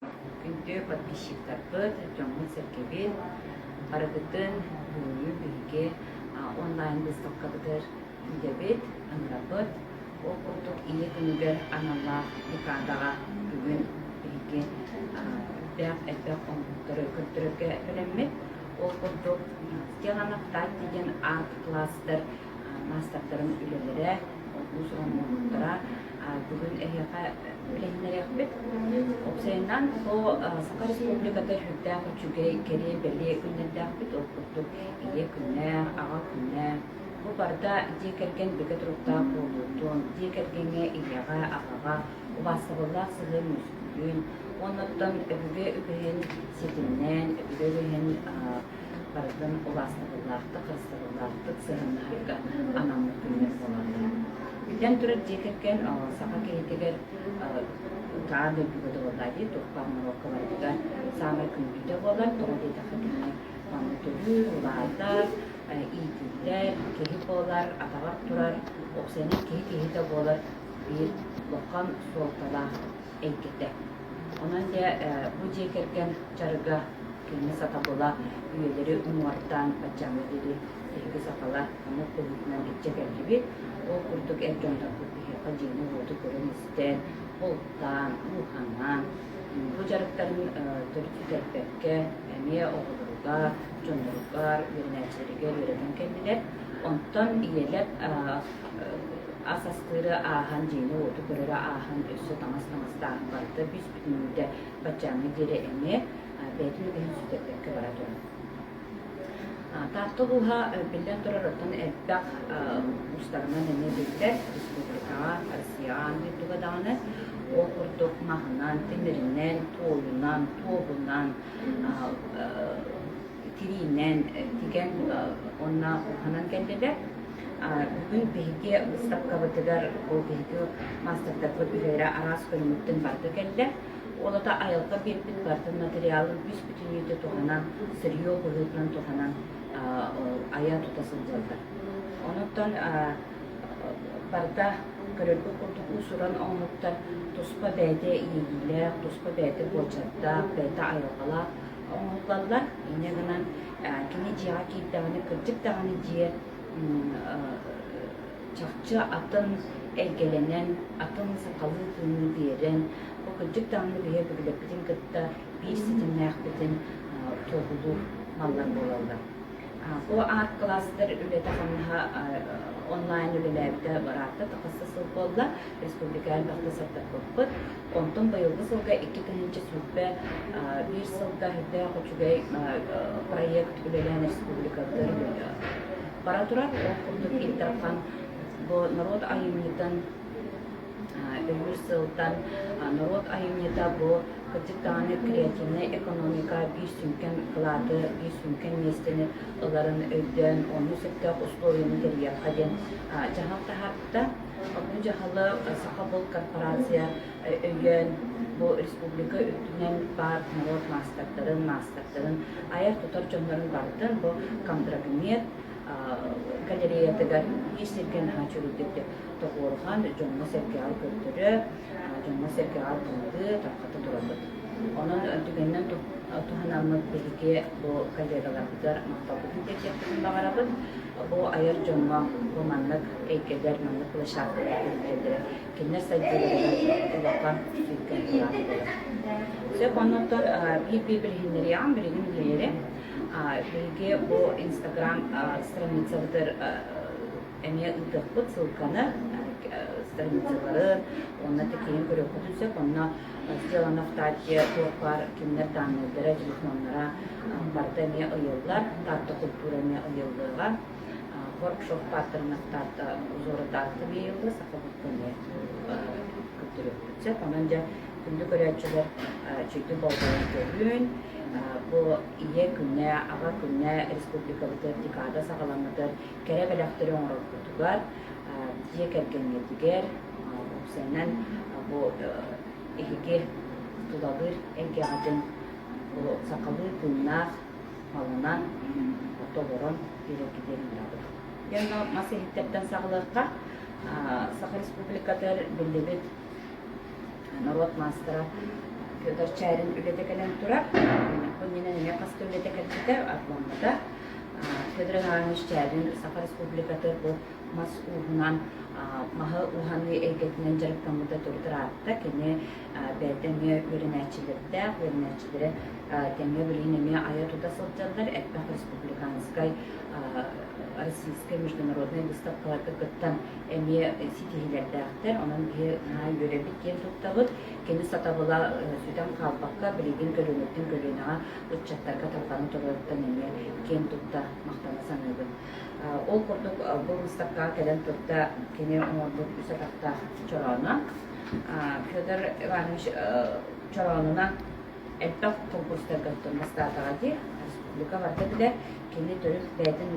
Күндү подписчиктарбыт, дьоммут-сэргэбит, барыгытын бүгүҥҥү биһиги онлайн выставкабытыгар күүтэбит, ыҥырабыт. Ол курдук Ийэ күнүгэр аналлаах декадаҕа бүгүн биһиги элбэх элбэх оҥоһуктары көрдөрөргө бэлэммит. Ол курдук Сделано в Татте диэн арт-класстар маастардарын үлэлэрэ, уус-уран оҥоһуктара бүгүн эһиэхэ билиһиннэриэхпит. Уопсайынан, бу Саха Республиката сүрдээх үчүгэй кэрэ-бэлиэ күннэрдээхпит. Ол курдук Ийэ күнэ, Аҕа күнэ. Бу барыта дьиэ кэргэн бигэ туруктаах буолуутун, дьиэ кэргэҥҥэ ийэҕэ, аҕаҕа убаастабыллаах сыһыан үөскүүрүн, уонна өбүгэ үгэһин ситимнээн, өбүгэ үгэһин барытын убаастабыллаахтык, харыстабыллаахтык сыһыаннаһарга анаммыт күннэр буолаллар. Биллэн турар, дьиэ кэргэн саха киһитигэр утаан дойдуга да буоллаа дии, туохха норуокка барытыгар саамай күндүтэ буолар. Тоҕо диэтэххэ кини манна төрүүр, улаатар, иитиллэр, киһи буолар, атаҕар турар, уопсайынан киһи киһитэ буолар биир улахан суолталаах эйгэтэ. Онон дьэ бу дьиэ кэргэн дьарыга, кини сатабыла үйэлэри уҥуордаан баччааҥҥа диэри биһиги сахалар омук быһыытынан илдьэ кэллибит. Ол курдук эр дьоннорбут биһиэхэ дьиэни-уоту көрөн-истэн, бултаан, ууһанан, бу дьарыктарын төрүт сүтэрбэккэ эмиэ оҕолоругар, дьонноругар, үөрэнээччилэригэр үөрэтэн кэллилэр. Онтон ийэлэр ас астыыры ааһан, дьиэни-уоту көрөрү ааһан, өссө таҥас таҥастааһын барыта бүүс-бүтүннүүтэ баччааҥҥа диэри эмиэ бэйэтин үгэһин сүтэрбэккэ бара турар. Таатта улууһа биллэн турар оттон элбэх уустарынан эмиэ биллэр республикаҕа, Россияҕа, аан дойдуга даҕаны. Ол курдук маһынан, тимиринэн, туойунан, туоһунан, тириинэн тигэн уонна уһанан кэллилэр. Бүгүн биһиги быыстапкабытыгар бу биһиги маастардарбыт үлэлэрэ араас көрүҥүттэн барыта кэллэ. Ол ата айылҕа биэрбит барытын материалын бүүс-бүтүннүүтэ туһанан, сырье быһыытынан туһанан айа тута сылдьаллар. Онуттан барыта көрөргө курдук уус-уран оҥоһуктар туспа бэйэтэ иэйиилээх, туспа бэйэтэ буочардаах, бэйэтэ айылҕалаах оҥоһуллаллар. Инньэ гынан кини дьиэҕэ киирдэҕинэ кырдьык даҕаны дьиэ чахчы атын эйгэлэнэн, атын сахалыы тыыны биэрэн, бу кырдьык даҕаны биһиги өбүгэлэрбитин кытта биир ситимнээхпитин туоһулуур маллар буолаллар. Бу арт-кластер үлэтэ-хамнаһа онлайн үлэлээбитэ ыраатта, тахса сыл буолла. Республика элбэхтэ сырдаппыппыт. Онтон быйылгы сылга 2021 сылга үрдээх үчүгэй проект үлэлээн республикабытыгар бара турар. Ол курдук Ил Дархан бу норуот айымньытын өйүүр сылтан норуот айымньыта бу кырдьык даҕаны креативнай экономика биир сүҥкэн кылааты, биир сүҥкэн миэстэни ыларын өйдөөн, ону сөптөөх условияны тэрийиэххэ диэн дьаһал таһаарбыта. Бу дьаһалы Сахабулт корпорация өйөөн, бу республика үрдүнэн баар норуот маастардарын, маастардарын, айар-тутар дьоннорун барытын бу Комдрагмет галереятыгар биир сиргэ наһаа үчүгэйдик тоҕуоруһан дьоҥҥо-сэргэҕэ көрдөрө, дьоҥҥо-сэргэҕэ тыллыы, тарҕата турабыт. Онон түгэнинэн туһанаммыт биһиги бу коллегаларбытыгар махталбытын тиэрдиэхпитин баҕарабыт. Бу айар дьоҥҥо бу маннык эйгэлэр, маннык площадкалар тэриллэллэрэ кинилэр сайдыыларыгар улахан сүҥкэн кылаат буолар. Сөп, оннуттан биир-биир билиһиннэриэҕим, билигин үлэлэри. Биһиги бу Инстаграм страницабытыгар эмиэ ыытыахпыт ссылканы, страницалары, уонна тикиһин көрүөххүтүн сөп. Онно сделано в Татье туох баар кинилэр дааннайдара, телефоннара барыта эмиэ ыйыллар. Таатта культура эмиэ ыйыллыаҕа. Воркшоп паттернов Таатта узора Таатта эмиэ ыйыллыа, саха эмиэ көрдөрүөхпүт сөп. Онон дьэ күндү көрөөччүлэр үчүгэйдик болҕойон көрүн. Бу Ийэ күнэ, Аҕа күнэ республикабытыгар декада саҕаламмытыгар кэрэ бэлэхтэри оҥороргутугар, дьиэ кэргэҥҥитигэр, уопсайынан бу эһиги тулалыыр эйгэҕитин бу сахалыы тыыннаах малынан толорон биэрэргитигэр ыҥырабыт. Диэн мас иһиттэртэн саҕалыахха Саха Республикатыгар биллибит норуот маастара. Федор Чээрин үлэтэ кэлэн турар. Бу иннинэ эмиэ хас да үлэтэ кэлбитэ, арбаммыта. Федор Иванович Чээрин Саха Республиката бу мас ууһунан маһы уһаныы эйгэтинэн дьарыктаммыта төрүт ыраатта. Кини бэйэтэ эмиэ үөрэнээччилэрдээх, үөрэнээччилэрэ тэҥҥэ билигин эмиэ айа-тута сылдьаллар. Элбэх республиканскай, российскай, международнай выставкаларга кыттан эмиэ ситиһиилэрдээхтэр. Онон биһи наһаа үөрэбит, киэн туттабыт. Кини сатабыла сүтэн хаалбакка, билигин көлүөнэттэн көлүөнэҕэ ыччаттарга тарҕана турарыттан эмиэ киэн тутта махтана саныыбын. Ол курдук бу выставкаҕа кэлэн турда кини оҥорбут үс атахтаах чорооно. Федор Иванович чороонунан элбэх конкурстарга бастаатаҕа дии. Республика барыта билэр. Кини төрүт бэйэтин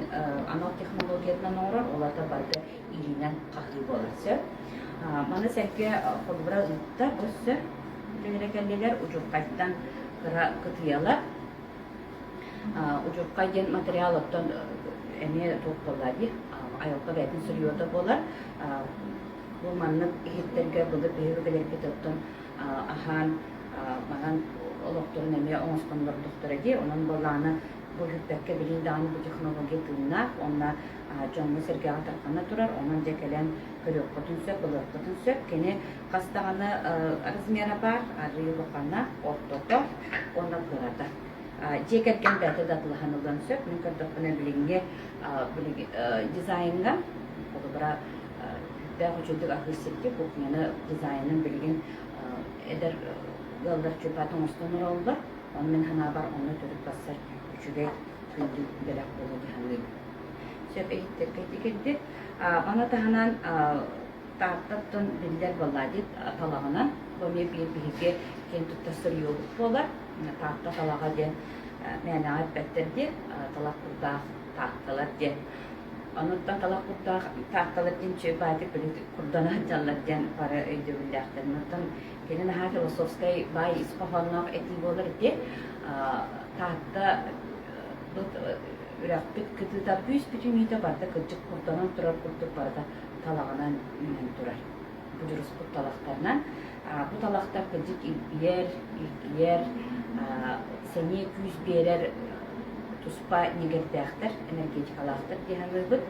анал технологиятынан оҥорор, ол аата барыта илиинэн хаһыы буолар сөп. Маны сэргэ холобура ыытта өссө үлэлэрэ кэллилэр удьурхайтан кыра кытыйалар. Удьурхай диэн материал оттон эмиэ туох буолла дии айылҕа бэйэтин сырьета буолар. Бу маннык иһиттэргэ былыр биһиги кэлэрбит оттон аһаан манан олохторун эмиэ оҥостон олордохторо дии. Онон буоллаҕына бу бүппэккэ билигин даҕаны бу технология тыыннаах уонна дьоҥҥо-сэргэҕэ тарҕана турар. Онон дьэ кэлэн көрүөххүтүн сөп, ылыаххытын сөп. Кини хас даҕаны размера баар, арыы улахана, ортото уонна кырата. Дьиэ кэргэн бэйэтэ да атылаһан ылыан сөп. Мин көрдөхпүнэ билиҥҥи дизайҥҥа, холобура, күүстээх үчүгэйдик аһыыр сиргэ кухняны дизайнын билигин эдэр ыаллар чугаат оҥостон олороллор. Ону мин санаабар онно төрүт барсар үчүгэй күндү бэлэх буолуо дии саныыбын. Сөп иһиттэргэ ити Маны таһынан Тааттаттан биллэр Балладит талаҕынан, бу эмиэ биир биһиги киэн туттар сырьёбут буолар. Таатта талаҕа диэн мээнэҕэ эппэттэр диэн, талах курдаах таатталар диэн. Онуттан талах курдаах таатталар диэн үчүгэй баайдык били курдана сылдьаллар диэн бары өйдөбүллээхтэр. Онтон кини наһаа философскай баай ис хоһоонноох этии буолар ити. Таатта үрэхпит кытыыта бүүс-бүтүннүүтэ барыта кырдьык курданан турар курдук барыта талаҕынан үүнэн турар. Будьуруспут талахтарынан. Бу талахтар кырдьык илбийэр, илгийэр, сэниэ күүс биэрэр туспа ньэгирдээхтэр, энергетикалаахтар дии саныыбыт.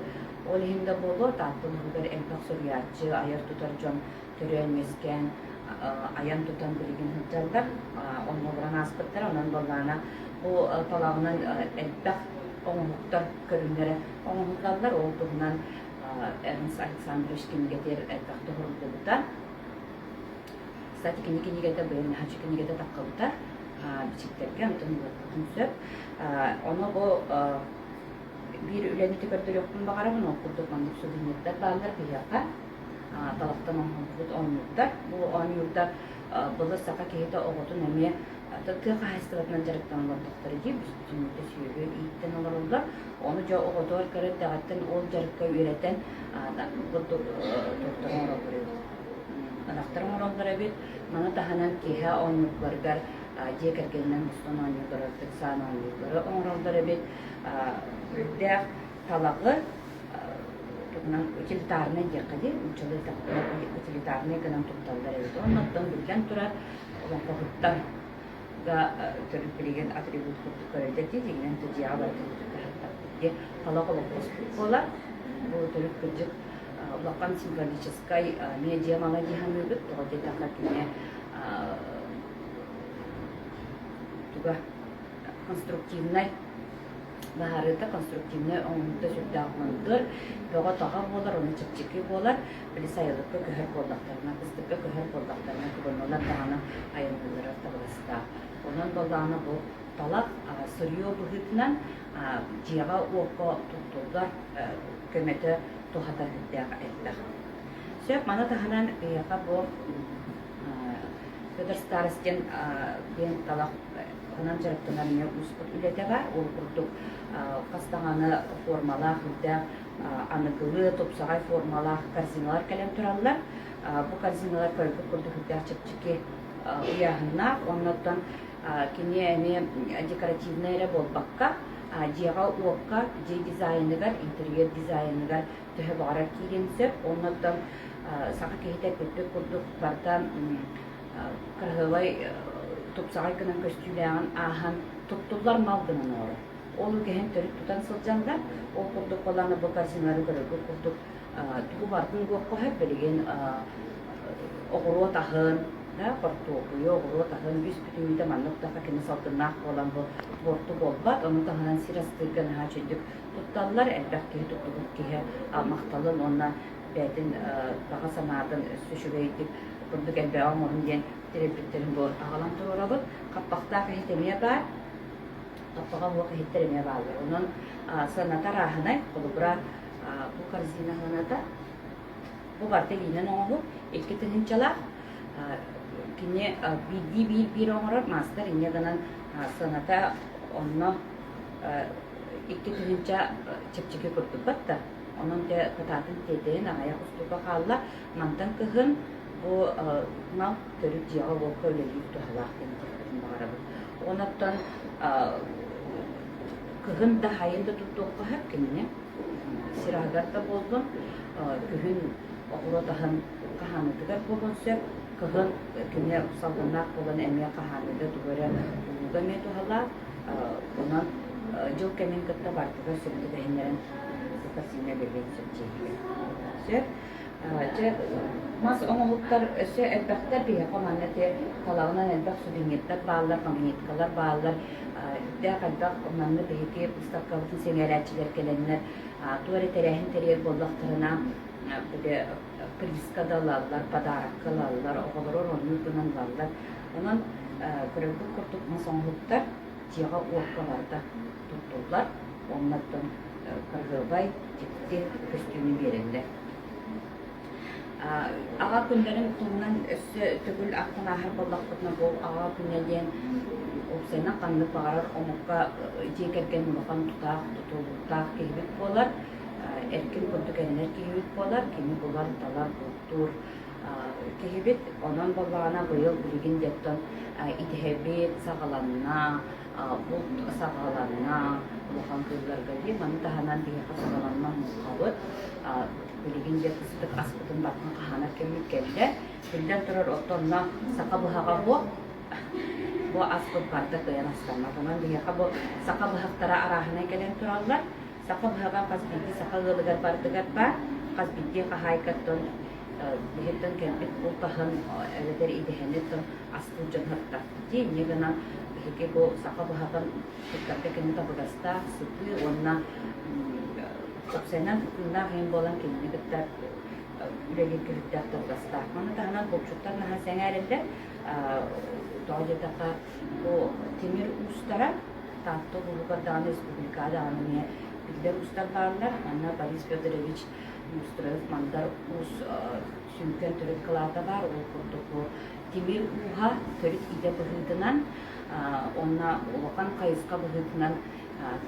Ол иһин да буолуо, Таатта улууһугар элбэх суруйааччы, айар-тутар дьон төрөөн-үөскээн, айан-тутан билигин сылдьаллар. Онно олорон ааспыттар. Онон буоллаҕына бу талаҕынан элбэх оҥоһуктар көрүҥнэрэ оҥоһуллаллар. Ол туһунан Эрнст Александрович кинигэтигэр элбэх туһуруллубута. Кстати, кини кинигэтэ быйыл наһаа кинигэтэ таххыбыта бичиктэргэ, онтон ылыахпытын сөп. Ону бу биир үлэни көрдөрүөхпүн баҕарабын, ол курдук маннык сувенирдар бааллар биһиэхэ. Талахтан оҥоһуллубут оонньуурдар. Бу оонньуурдар былыр саха киһитэ оҕотун эмиэ тыа хаһаайыстыбатынан дьарыктанан олордохторо дии, бүс-бүтүннүүтэ сүөһү ииттэн олороллор. Ону дьэ оҕотугар кыра эрдэҕиттэн ол дьарыкка үөрэтэн курдук туохтар оҥороллор эбит. Ынахтар оҥороллор эбит. Маны таһынан киэһэ оонньууларыгар дьиэ кэргэнинэн мустан оонньууллары, ыксаан оонньууллары оҥороллор эбит. Үрдээх талаҕы тугунан утилитарнай диэххэ дии, нууччалыы утилитарнай гынан тутталлар эбит. Оннуттан биллэн турар, олоҥхоһуттар да төрүт билигин атрибут курдук көрөллөр дии, дьиҥинэн дьиэҕэ барытын туттар дии. Талах олоҥхоспут буолар. Бу төрүт кырдьык улахан символическай медиа мала дии саныыбыт. Тоҕо диэтэххэ кини туга конструктивнай быһаарыыта конструктивнай оҥоһуута сүрдээх мындыр, бөҕө-таҕа буолар, ону чэпчэки буолар. Били сайылыкка көһөр буоллахтарына, кыстыкка көһөр буоллахтарына, кыбыннылар даҕаны айанныыллара табыгастаах. Онон буоллаҕына бу талах сырье быһыытынан дьиэҕэ-уокка туттуллар көмөтө туһата сүрдээх элбэх. Сөп, маны таһынан биһиэхэ бу Федор Старостин диэн талах онон дьарыктанар эмиэ успут үлэтэ баар. Ол курдук хас даҕаны формалаах, үрдээх аныгылыы тупсаҕай формалаах корзиналар кэлэн тураллар. Бу корзиналар көрбүт курдук үрдээх чэпчэки ыйааһыннаах. Оннуттан кини эмиэ декоративнай эрэ буолбакка, дьиэҕэ-уокка, дьиэ дизайныгар, интерьер дизайныгар төһө баҕарар киириэн сөп. Оннуттан саха киһитэ эппиппит курдук барыта кыраһыабай. тупсаҕай гынан көстүүлээҕин ааһан туттуллар мал гынан оҥорор. Ол үгэһин төрүт тутан сылдьаллар. Ол курдук буоллаҕына бу корзиналары көрөргүт курдук тугу барытын угуохха сөп билигин оҕуруот аһын, да, хортуоппуйу, оҕуруот аһын үс бүтүннүүтэ маннык уктахха кини салгыннаах буолан бу буорту буолбат. Ону таһынан сир астыырга наһаа үчүгдүк тутталлар. Элбэх киһи туттубут киһи махталын уонна бэйэтин баҕа санаатын өссө үчүгэйдик курдук элбэҕи оҥорун диэн тириэрпиттэрин бу аҕалан туруорабыт. Хаппахтаах иһит эмиэ баар, хаппаҕа уох иһиттэр эмиэ бааллар. Онон сыаната арааһынай, холобура бу корзина сыаната бу барыта илиинэн оҥоһук, 2 тыһыынчалаах. Кини биирдии биир-биир оҥорор маастар инньэ гынан сыаната онно 2000 чэпчэки курдук батта. Онон дьэ кытаатын тиэтэйин аҕыйах устуука хаалла. Мантан кыһын бу мал төрүт дьиэҕэ-уокка үлэлиир туһалаах диэн этиэхпитин баҕарабыт. Онон кыһын да сайын да туттуохха сөп кинини. Сир аһыгар да буоллун, күһүн оҕуруот аһын хаһааныытыгар буолуон сөп. Кыһын кини салгыннаах буолан эмиэ хаһааныыга тугу эрэ ууга эмиэ туһалаах. Онон дьыл кэмин кытта барытыгар сөп түбэһиннэрэн корзина бэлиэн сөп дьиэһигэр. Сөп. Дьэ, мас оҥоһуктар өссө элбэхтэр биһиэхэ манна ити талаҕынан элбэх сувенирдар бааллар, магниткалар бааллар. Үрдээх элбэх манна биһиги выставкабытын сэҥээрээччилэр кэлэннэр туох эрэ тэрээһин тэрийэр буоллахтарына били призка да ылаллар, подарокка ылаллар, оҕолору оонньуур гынан ылаллар. Онон көрөргүт курдук мас оҥоһуктар дьиэҕэ-уокка барыта туттуллар. Оннуттан кыраһыабай, дьикти көстүүнү биэрэллэр. Аҕа күннэрин туһунан өссө төгүл ахтан ааһар буоллахпытына, бу аҕа күнэ диэн уопсайынан ханнык баҕарар омукка дьиэ кэргэн улахан тутаах, тутулуктаах киһибит буолар, эркин курдук эрэнэр киһибит буолар, кини булар-талар, бултуур киһибит. Онон буоллаҕына быйыл билигин дьэттэн итэһэбит саҕаланна, булт саҕаланна улахан кыылларга дии. Маны таһынан биһиэхэ саҕаланна муҥхабыт. Билигин дьэ кыстык аспытын барытын хаһаанар кэммит кэллэ. Биллэн турар, оттонно саха быһаҕа суох. Бу аспыт барыта кыайан астаммат. Онон биһиэхэ бу саха быһахтара арааһынай кэлэн тураллар. Саха быһаҕа хас биирдии саха ыалыгар барытыгар баар. Хас биирдии хаһаайкаттан биһиттэн кэлбит булт аһын эбэтэр идэһэниттэн астыыр дьон сырыттахпыт дии. Инньэ гынан биһиги бу саха быһаҕын туттарга кини табыгастаах, сытыы уонна уопсайынан тыыннаах иһин буолан кинини кытта үлэлиир күһүттээх табыгастаах. Маны таһынан булчуттар наһаа сэҥээрэллэр. Тоҕо диэтэххэ, бу тимир уустара Таатта улууһугар даҕаны, республикаҕа даҕаны эмиэ биллэр уустар бааллар. Манна Борис Федорович Неустроев Мандар Уус сүҥкэн төрүт кылаата баар. Ол курдук бу тимир ууһа төрүт идэ быһыытынан уонна улахан хайысха быһыытынан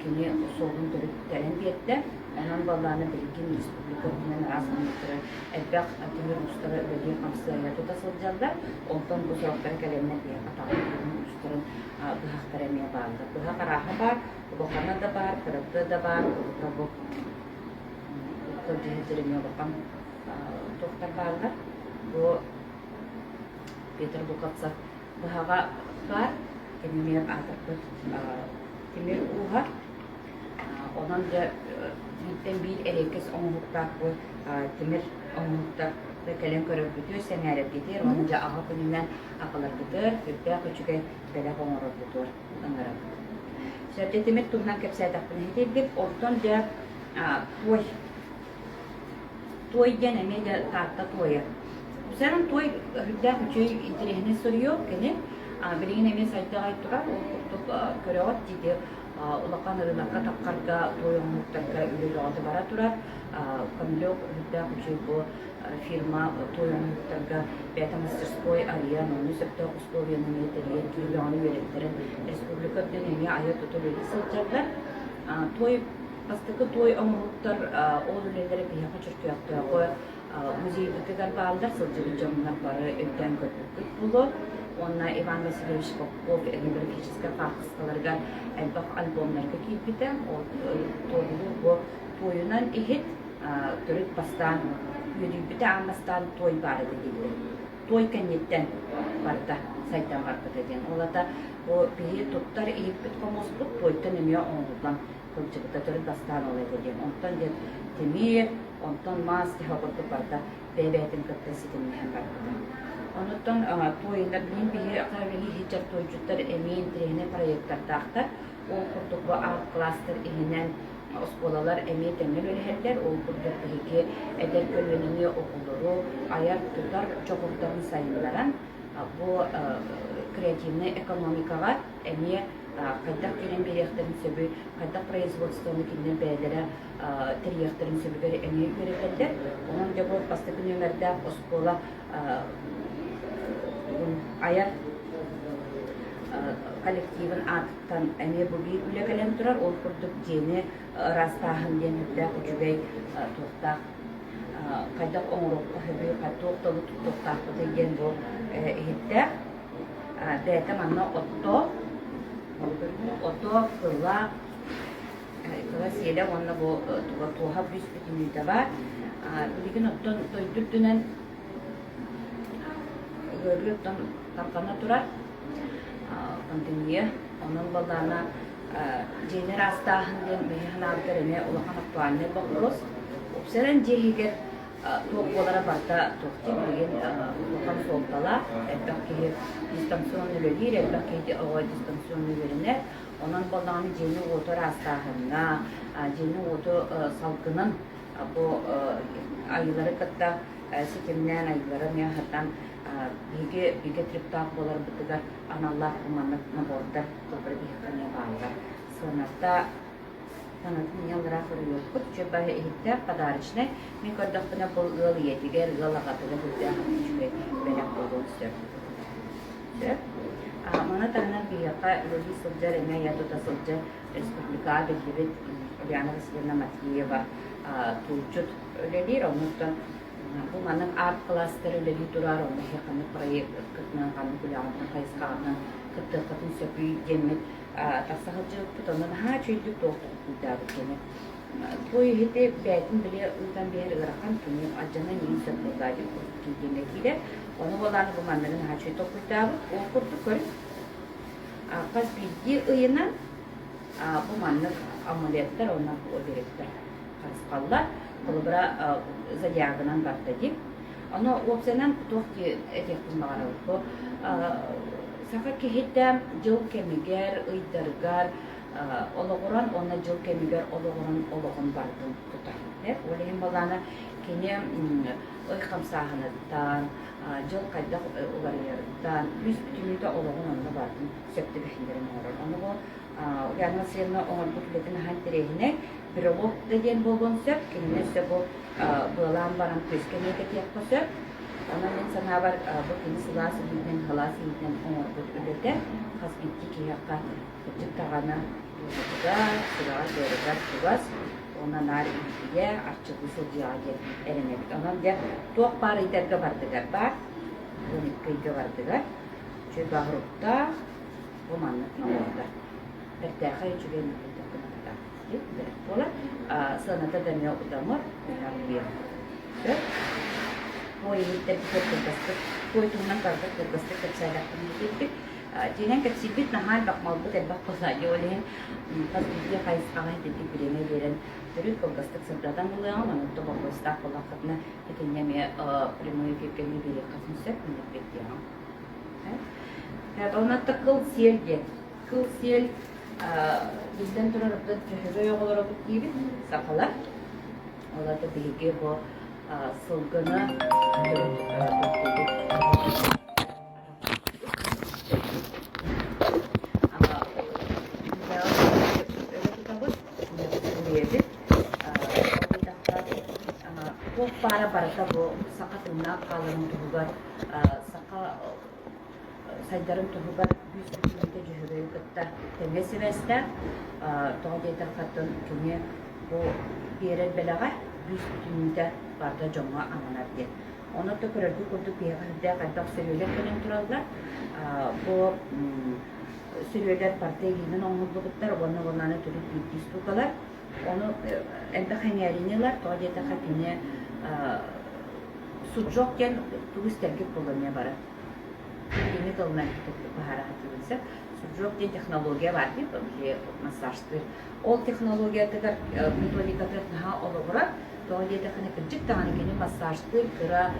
кини суолун төрүт тэлэн биэрдэ. Онон буоллаҕына билигин республика үрдүнэн араас омуктары элбэх тимир уустара үлэлии-хамсыы тута сылдьаллар. Онтон бу сорохторо кэлэннэр биһиэхэ таҕыс уустарын быһахтара эмиэ бааллар. Быһах арааһа баар, улахана да баар, кырата да баар, урут бу сылдьыһыттар эмиэ улахан туохтар бааллар. Бу Петр Луковцев быһаҕа баар, кини эмиэ аатырбыт тимир ууһа. Онон дьэ бииртэн биир эриэккэс оҥоһуктаах бу тимир оҥоһуктар кэлэн көрөргүтүгэр, сэҥээрэргитигэр уонна дьэ аҕа күнүнэн аҕаларгытыгар сүрдээх үчүгэй бэлэх оҥороргутугар ыҥырабыт. Сөп, тимир туһунан кэпсээтэхпинэ иһитирдик. Онтон дьэ туой. Туой диэн эмиэ дьэ Таатта туойа. Сэрэн туой үрдээх үчүгэй интэриэһинэй суруйуо кини. Билигин эмиэ сайда аҕай турар. Ол курдук көрөҕүт дии улахан ырыынакка таххарга туой оҥоһуктарга үлэ бөҕөтө бара турар. Комлёк үрдээх үчүгэй бу фирма туой оҥоһуктарга бэйэтэ мастерской арыйан, онно сөптөөх условияны эмиэ тэрийэн, киһи бөҕөнү үөрэттэрэн республика үрдүнэн эмиэ айа-тута үлэлии сылдьаллар. Туой бастакы туой оҥоһуктар ол үлэлэрэ биһиэхэ Чөркөөхтөөҕү музейбытыгар бааллар, сылдьыбыт дьоннор бары өйдөөн көрбүппүт буолуо. Уонна Иван Васильевич Попов этнографическай хаартыскаларыгар элбэх альбомнарга киирбитэ. Ол туоһулуур бу туойунан иһит төрүт бастаан үөдүйбүтэ аан бастаан туой баар этэ дииллэр. Туой кэнниттэн барыта сайдан барбыта диэн. Ол ата бу биһи туттар иһиппит хомуспут туойтан эмиэ оҥоһуллан сылдьыбыта төрүт бастаан ол этэ диэн. Онтон диэн тимир, онтон маас киһи курдук барыта бэйэ-бэйэтин кытта ситимнэһэн барбыта. Онуттан туойунар билин биһи хараҕы иһитэр туойдьуттар эмиэ интэриэһинэй проекттардаахтар. Ол курдук бу арт-кластер иһинэн оскуолалар эмиэ тэҥҥэ үлэлэһэллэр. Ол курдук биһиги эдэр көлүөнэни оҕолору айар-тутар дьоҕурдарын сайыннаран бу креативнай экономикаҕа эмиэ хайдах киирэн биэриэхтэрин сөбүй, хайдах производствоны кинилэр бэйэлэрэ тэрийиэхтэрин сөбүгэр эмиэ үөрэтэллэр. Онон дьэ бу бастакы нүөмэрдээх оскуола айар коллективын аатыттан эмиэ бу биир үлэ кэлэн турар. Ол курдук дьиэни ыраастааһын диэн сүрдээх үчүгэй туохтаах хайдах оҥоруохха сөбүй, туох тылы туттуохтаахпытый диэн бу иһиттээх. Бэйэтэ манна отто, ото, кыла, кыла сиэлэ уонна бу туга туоһа бүүс бүтүннүүтэ баар. Билигин оттон дойду үрдүнэн ыарыы оттон тарҕана турар пандемия. Онон балаана дьиэни ыраастааһын диэн биһи санаабытыгар эмиэ улахан актуальнай боппуруос. Уопсайынан дьиэ иһигэр туох буолара барыта туохтуу билигин улахан суолталаах. Элбэх киһи дистанционно үлэлиир, элбэх киһи оҕо дистанционно үөрэнэр. Онон буоллаҕына дьиэни-уоту ыраастааһыҥҥа, дьиэни-уоту салгынын бу айыылары кытта ситимнээн айыылары эмиэ сатаан биһиги бигэ триптаах буоларбытыгар аналлаах маннык набордар холобура биһиэхэ эмиэ бааллар. Сыаната Санатын ыаллара суруйуохпут, үчүгэй иһиттээх подарочнай. Мин көрдөхпүнэ бу ыал ийэтигэр, ыал аҕатыгар сүрдээх үчүгэй бэлэх буолуон сөп. Сөп. Маны таһынан биһиэхэ үлэлии сылдьар, эмиэ айа тута сылдьар республикаҕа биллибит Ульяна Васильевна Матвеева тууччут үлэлиир. Оннуттан бу маннык арт-кластер үлэлии турар, онно ханнык проекткытынан, ханнык үлэҕитинэн, хайысхаҕытынан кыттыаххытын сөбүй диэммит тахса сылдьыбыппыт, онно наһаа үчүгэйдик туох толкуйдаабыт кини. Бу иһити бэйэтин били ыытан биэрэр ыарахан, кини алдьанан иһин сөп буоллаа диэн курдук киирдиҥҥэ киирэр. Ону буолаан бу манныгы наһаа үчүгэй толкуйдаабыт. Ол курдук көрүҥ. Хас биирдии ыйынан бу маннык амулеттар уонна оберектар харысхаллар. Холобура, зодиагынан барда дии. Ону уопсайынан туох этиэхпин баҕарабын. Бу саха киһитэ дьыл кэмигэр, ыйдарыгар олоҕуран уонна дьыл кэмигэр олоҕуран олоҕун барытын тутар. Ол иһин балаана кини ый хамсааһыныттан, дьыл хайдах уларыйарыттан үс бүтүннүүтэ олоҕун онно барытын сөп түбэһиннэрэн оҥорор. Ону бу Ульяна Васильевна оҥорбут үлэтин аһан интэриэһинэй. Брелок да диэн буолуон сөп, кинини өссө бу быалаан баран түөскэ эмиэ кэтиэххэ сөп. Онон мин санаабар бу кини сылаас илиитинэн, халаас илиитинэн оҥорбут үлэтэ хас биирдии киһиэхэ кырдьык даҕаны дууһатыгар, сүрэҕэр-быарыгар чугас уонна наар илиитигэр арчылыы сылдьыаҕа диэн эрэнэбит. Онон дьэ туох баар ыйдарга бардыгар баар, 12 ыйга бардыгар үчүгэй баҕыруктаах бу маннык набордар. Бэртээхэй үчүгэй бэрт буолар. Сыаната да эмиэ удамыр, миэхэ сөп. Туой иһиттэрбит кылгастык, туой туһунан барбыт кылгастык кэпсээтэхпин киирбит. Дьиҥинэн кэпсиирбит наһаа элбэх малбыт элбэх буолла. Ол иһин хас биирдии хайысхаҕа итинник бириэмэ биэрэн төрүт кылгастык сырдатан ылыаҕым. Онон боппуруостаах буоллаххытына итиннэ эмиэ прямой эфиргэ эмиэ биэриэххитин сөп, мин эппиэттиэҕим. Онон кыл сиэл диэн. Кыл сиэл биллэн турар дьөһөгөй оҕолоробут диибит сахалар. Ол аата биһиги бу сылгыны туох баара барыта бу саха тыыннаах хааларын туһугар саха сайдарын туһугар күүс бүтүннүүтэ Дьөһөгөйү кытта тэҥҥэ сибээстээх. Тоҕо диэтэххэ, кини бу биэрэр бэлэҕэ күүс бүтүннүүтэ барыта дьоҥҥо ананар диэн. Онон да көрөргүт курдук биһиэхэ сүрдээх элбэх сөрүөлэр кэлэн тураллар. Бу сөрүөлэр барыта илиинэн оҥоһуллубуттар уонна уонна төрүт биирдии штукалар. Ону элбэх эҥээрини ылар, тоҕо диэтэххэ кини суджок диэн тугу истэргит буолла эмиэ бары. Билиҥҥи тылынан быһаара сатыыбын сөп. Суржок диэн технология баар дии, били массажтыыр. Ол технологиятыгар методикатыгар наһаа олоҕурар. Тоҕо диэтэххинэ, кырдьык даҕаны кини массажтыыр кыра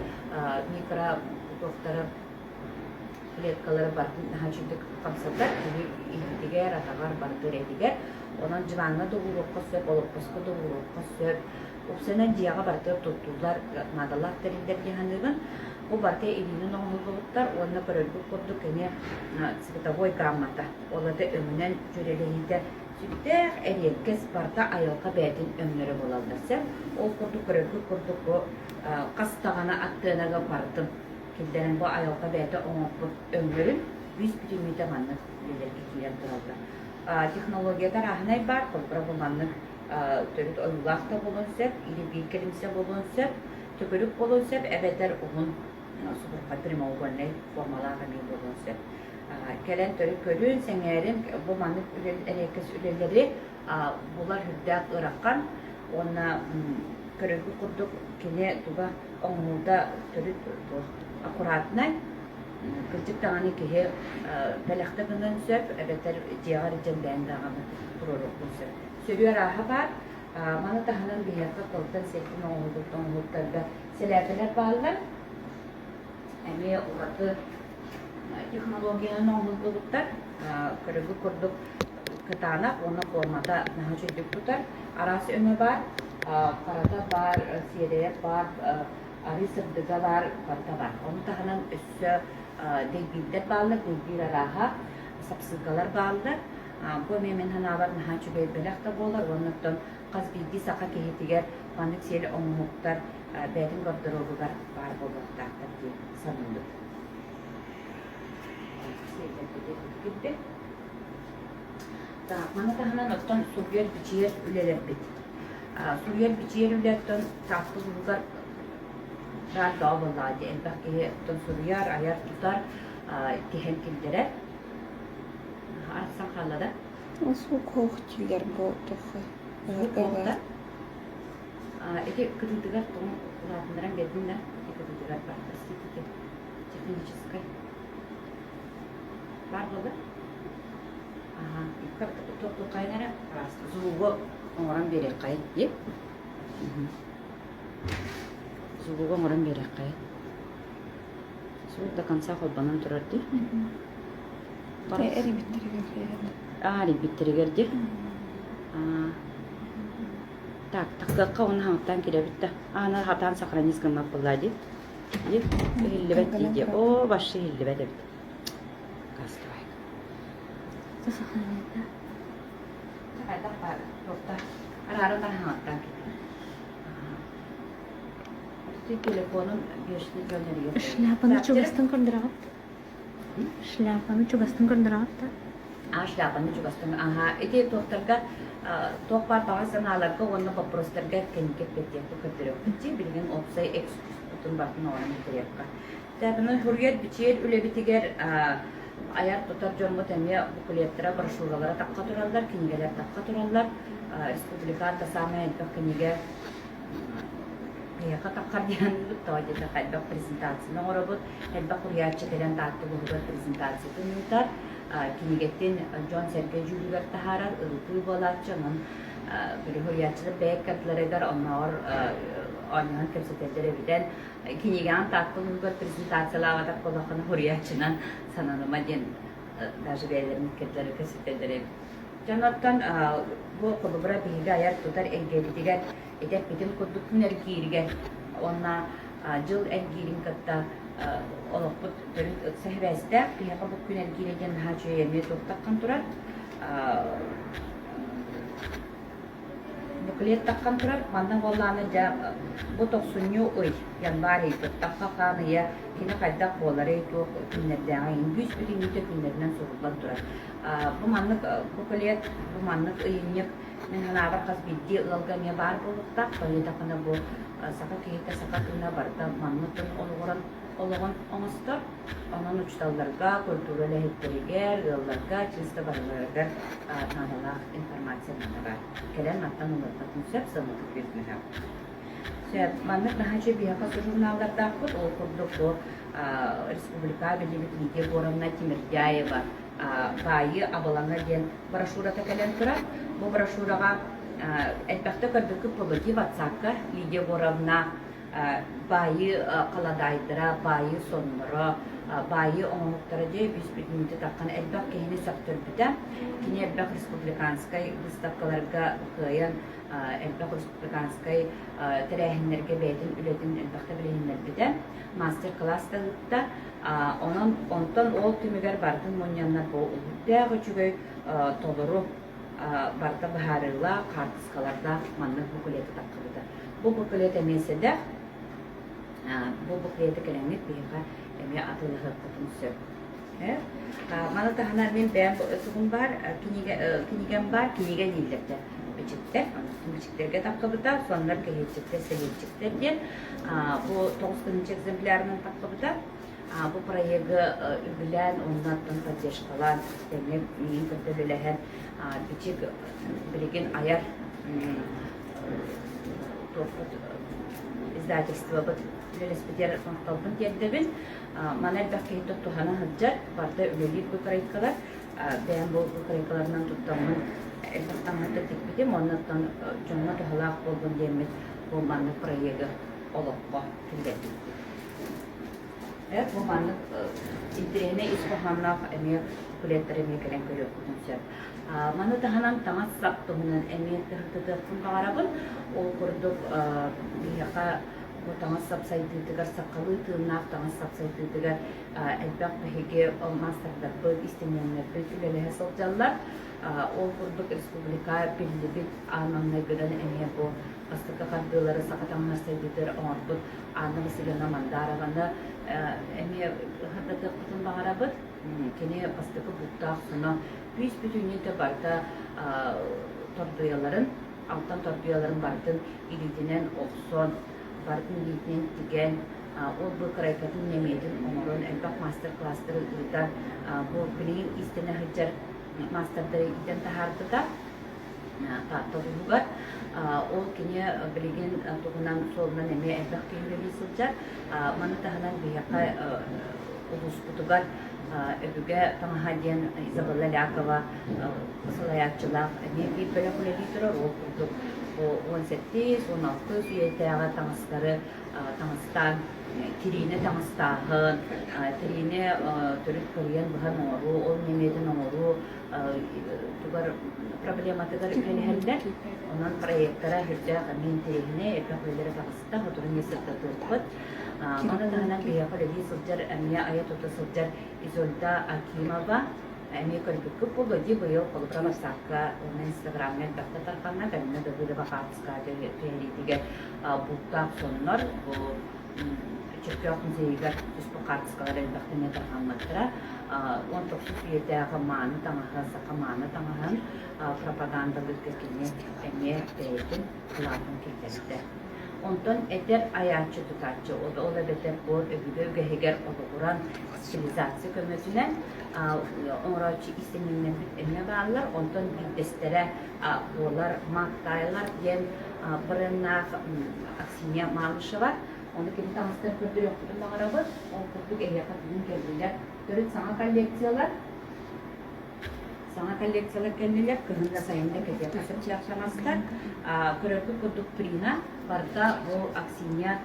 микро туохтары клеткалары барытын наһаа үчүгдүк хамсатар, киһи илиитигэр, атаҕар, барытыгар этигэр. Онон дьыбааҥҥа да ууруохха сөп, олоппоско да ууруохха сөп. Упсанан дьиэҕэ барытыгар туттуллар наадалаах тэриллэр дии саныыбын. Бу барыта илиинэн оҥоһуллубуттар уонна көрөргүт курдук кини цветовой гаммата, ол это өҥүнэн дьүөрэлэһиитэ сүрдээх эриэккэс барыта айылҕа бэйэтин өҥнөрө буолаллар сөп. Ол курдук көрөргүт курдук бу хас даҕаны аттыанага барытын киллэрэн бу айылҕа бэйэтэ оҥорбут өҥнөрүн бүүс бүтүннүүтэ маннык үлэлэргэ киирэн тураллар. Технологията арааһынай баар, холобура бу маннык төрүт ойуулаах да буолуон сөп, или биир кэлимсэ буолуон сөп, төгүрүк буолуон сөп, эбэтэр уһун субурхай прямоугольнай формалаах эмиэ буолуон сөп. Кэлэн төрүт көрүн, сэҥээрин, бу маннык эриэккэс үлэлэри булар үрдээх ыарахан уонна көрөргүт курдук кини туга оҥоһуута төрүт аккуратнай, кырдьык даҕаны киһи бэлэхтэ гыныан сөп, эбэтэр дьиэҕэр илдьэн бэйэҥ даҕаны туруоруоххун сөп. Сөрүө арааһа баар. Маны таһынан биһиэхэ кылтан сиэттэн оҥоһуллубут оҥоһуктарга сэлээпэлэр бааллар. Эмиэ ураты технологиянан оҥоһуллубуттар. Көрөгүт курдук кытаанах уонна формата наһаа үчүгдүк тутар. Араас өҥө баар. Харата баар, сиэдэйэ баар, арыы сырдыга баар, барыта баар. Ону таһынан өссө дэйбиирдэр бааллар, дэйбиир арааһа, сапсыыкалар бааллар. Бу эмиэ мин санаабар наһаа үчүгэй бэлэх да буолар уонна оттон хас биирдии саха киһитигэр маннык сиэл оҥоһуктар бэйэтин гардеробугар баар буолуохтаахтар дии саныыбын. Так, маны таһынан оттон суруйар-бичийэр үлэлэрбит. Суруйар-бичийэр үлэ оттон Таатта улууһугар баар бөҕө буоллаҕа дии. Элбэх киһи оттон суруйар, айар-тутар, тиһэн киллэрэр. Арахсан хаалла да? Суох дииллэр буолтуха. Суох да? Ити кытыытыгар тоҥ улаатыннаран биэрдин да? Ити кытыытыгар бар, простите, техническай. Бар буолла? Аха, туохтуоххайын эрэ звугу оҥорон биэриэххэйин дии. Звугу оҥорон биэриэххэйин. Звук до конца холбонон турар дии. Эрийбиттэригэр Аа, эрийбиттэригэр дии. Так, тахсыахха уонна хаҥаттаан кирэбит да. Аана хатаан сохранить гыммат буоллаа дии. Дии, иһиллибэт дии дии. Оо, вообще иһиллибэт эбит. Кастовай. Сохранить, да? Хайдах баар, туохта. Арааран баран хаҥаттаан киирдим. Телефонун бешеный дьон эрийэр. Шляпаны чугастан көрдөрөҕүт? Шляпаны чугастан көрдөрөҕүт да? А, шляпаны чугастан. Аха, ити туохтарга туох баар баҕа санааларга уонна боппуруостарга кэнники эппиэттиэхпит көрдөрүөхпүт дии. Билигин уопсай экскурсбутун барытын оҥорон бүтэриэххэ. Тэпини суруйар-бичийэр үлэбитигэр айар-тутар дьоммут эмиэ буклеттара, брошюралара тахха тураллар, кинигэлэр тахха тураллар. Республиката саамай элбэх кинигэ Эйиэхэ таххар диэн тоҕо диэтэххэ элбэх презентацияны оҥоробут. Элбэх суруйааччы кэлэн Таатта улууһугар презентациятын ыытар, кинигэтин дьон-сэргэ дьүүлүгэр таһаарар, ырытыы буолааччы. Онон били суруйааччылар бэйэ ыккардыларыгар оннооҕор оонньоһон кэпсэтэллэр эбитэн кинигэҕин Таатта улууһугар презентациялаабатах буоллаххына суруйааччынан сананыма диэн даже бэйэлэрин ыккардыларыгар кэпсэтэллэр эбит. Дьон оттон бу холобура биһиги айар-тутар эйгэбитигэр этэппитин курдук күн эргииригэр уонна дьыл эргиирин кытта олохпут төрүт ыкса сибээстээх. Биһиэхэ бу күн эргиирэ диэн наһаа үчүгэй эмиэ туохтаххан турар. Буклет таххан турар. Манна буоллаҕына дьэ бу тохсунньу ый, январь ый тахха хаан ыйа кини хайдах буоларый, туох күннэрдээҕий, үгүс бүтүннүүтэ күннэринэн суруллан турар. Бу маннык буклет, бу маннык ыйынньык мин санаабар хас биирдии ыалга эмиэ баар буолуохтаах. Тоҕо бу саха киһитэ саха тыына барыта маннык олоҕуран олоҕун оҥостор. Онон учууталларга, культура үлэһиттэригэр, ыалларга чисто барыларыгар наадалаах информация манна баар. Кэлэн мантан ылыаххытын сөп, сыанатык биэрдимэһэ. Сөп. Маннык наһаа үчүгэй биһиэхэ журналлардаахпыт. Ол курдук бу республика биллибит Лидия Егоровна Тимирдяева «Баайыы абылаҥа» диэн брошюрата кэлэн турар. Бу брошюраҕа элбэхтэ көрбүккүт буолуо WhatsApp-ка Лидия Егоровна баайыы халадаайдара, баайыы сонноро, баайыы оҥоһуктара дьэ бүүс-бүтүннүүтэ таххан элбэх киһини сөхтөрбүтэ. Кини элбэх республиканскай выставкаларга кыайан элбэх республиканскай тэрээһиннэргэ бэйэтин үлэтин элбэхтэ билиһиннэрбитэ, мастер-класс да ыытта. Онон онтон ол түмүгэр барытын мунньаннар бу үрдээх үчүгэй толору барыта быһаарыылаах хаартыскалардаах маннык буклеты таххыбыта. Бу буклет эмиэ сэдэх. Бу буклеты кэлэҥҥит биһиэхэ эмиэ атыылаһыаххытын сөп. Маны таһынан мин бэйэм тугум баар, кинигэм баар, кинигэ дииллэр да бичиктэр, бичиктэргэ таххыбыта, соннор кэһиэччиктэр, сэлиэччиктэр диэн. Бу 90 экземплярынан таххыбыта. Бу проегы үбүлээн, оннуттан поддержкалаан, тэҥҥэ миигин кытта үлэлэһэн, бичик билигин айар туохпут издательствобыт үлэлэспитигэр махталбын тиэрдэбин. Маны элбэх киһи туһана сылдьар, барыта үлэлиир выкройкалар. Бэйэм бу выкройкаларынан туттаммын элбэх таҥаһы тикпитим, оннуттан дьоҥҥо туһалаах буоллун диэммит бу маннык проегы олоххо киллэрбиппит. Бу маннык интэриэһинэй ис хоһоонноох эмиэ буклеттары эмиэ кэлэн көрүөххүтүн сөп. Маны таһынан таҥас-сап туһунан эмиэ тыһытытыахпын баҕарабын. Ол курдук биһиэхэ бу таҥас-сап сайдыытыгар, сахалыы тыыннаах таҥас-сап сайдыытыгар элбэх биһиги маастардарбыт, истинньэҥнэрбит үлэлэһэ сылдьаллар. Ол курдук республика биллибит аан маҥнайгыдан эмиэ бу бастакы хардыылары саха таҥаһар сайдыытыгар оҥорбут Анна Васильевна Мандарованы эмиэ сырдатыахпытын баҕарабыт. Кини бастакы буктаах суна күүс бүтүннүүтэ барыта тордуйаларын, алтан тордуйаларын барытын илиитинэн охсон, барытын илиитинэн тигэн, ол быыкарайкатын нэмиэтин оҥорон элбэх мастер-класстары ыытан, бу билигин иистэнэ сылдьар маастардары иитэн таһаарбыта. Таатта улууһугар. Ол кини билигин туһунан суолунан эмиэ элбэх киһи үлэлии сылдьар. Маны таһынан биһиэхэ улууспутугар өбүгэ таҥаһа диэн Изабелла Лякова салайааччылаах эмиэ биир бөлөх үлэлии турар. Ол курдук 17, 16 үйэтээҕи таҥастары таҥастаан тириини таҥастааһын, тириини төрүт кырыйан быһан оҥоруу, ол ньэмиэтин оҥоруу тугар проблематыгар үлэлэһэллэр. Онон проектара сүрдээх эмиэ интэриэһинэй, элбэх үлэлэрэ таҕыста, сотору эмиэ сырдатыахпыт. Маны таһынан биһиэхэ үлэлии сылдьар, эмиэ айа-тута сылдьар Изольда Акимова эмиэ көрбүккүт буолуо дии быйыл холобура ватсапка уонна инстаграмҥа элбэхтэ тарҕанна Галина Давыдова хаартыска түһэриитигэр бултаах соннор бу Чөркөөх музейыгар түспүт хаартыскалар элбэхтэ эмиэ тарҕаммыттара. 19 үйэтээҕи мааны таҥаһы, саха мааны таҥаһын пропагандалыырга кини эмиэ бэйэтин кылаатын киллэрдэ. Онтон эдэр айааччы тутааччы, ол эбэтэр бу өбүгэ үгэһигэр олоҕуран стилизация көмөтүнэн оҥорооччу иистэнньэҥнэрбит эмиэ бааллар. Онтон биирдэстэрэ буолар Мак Тайлар диэн бреннаах Аксинья Малышева. Ону кини таҥастар көрдөрүөхпүтүн баҕарабыт. Ол курдук эһиэхэ бүгүн кэллилэр. Төрүт саҥа коллекциялар. Саҥа коллекциялар кэллилэр. Кыһын да сайын да кэтиэххэ сөптөөх таҥастар. Көрөргүт курдук прина барыта бу Аксинья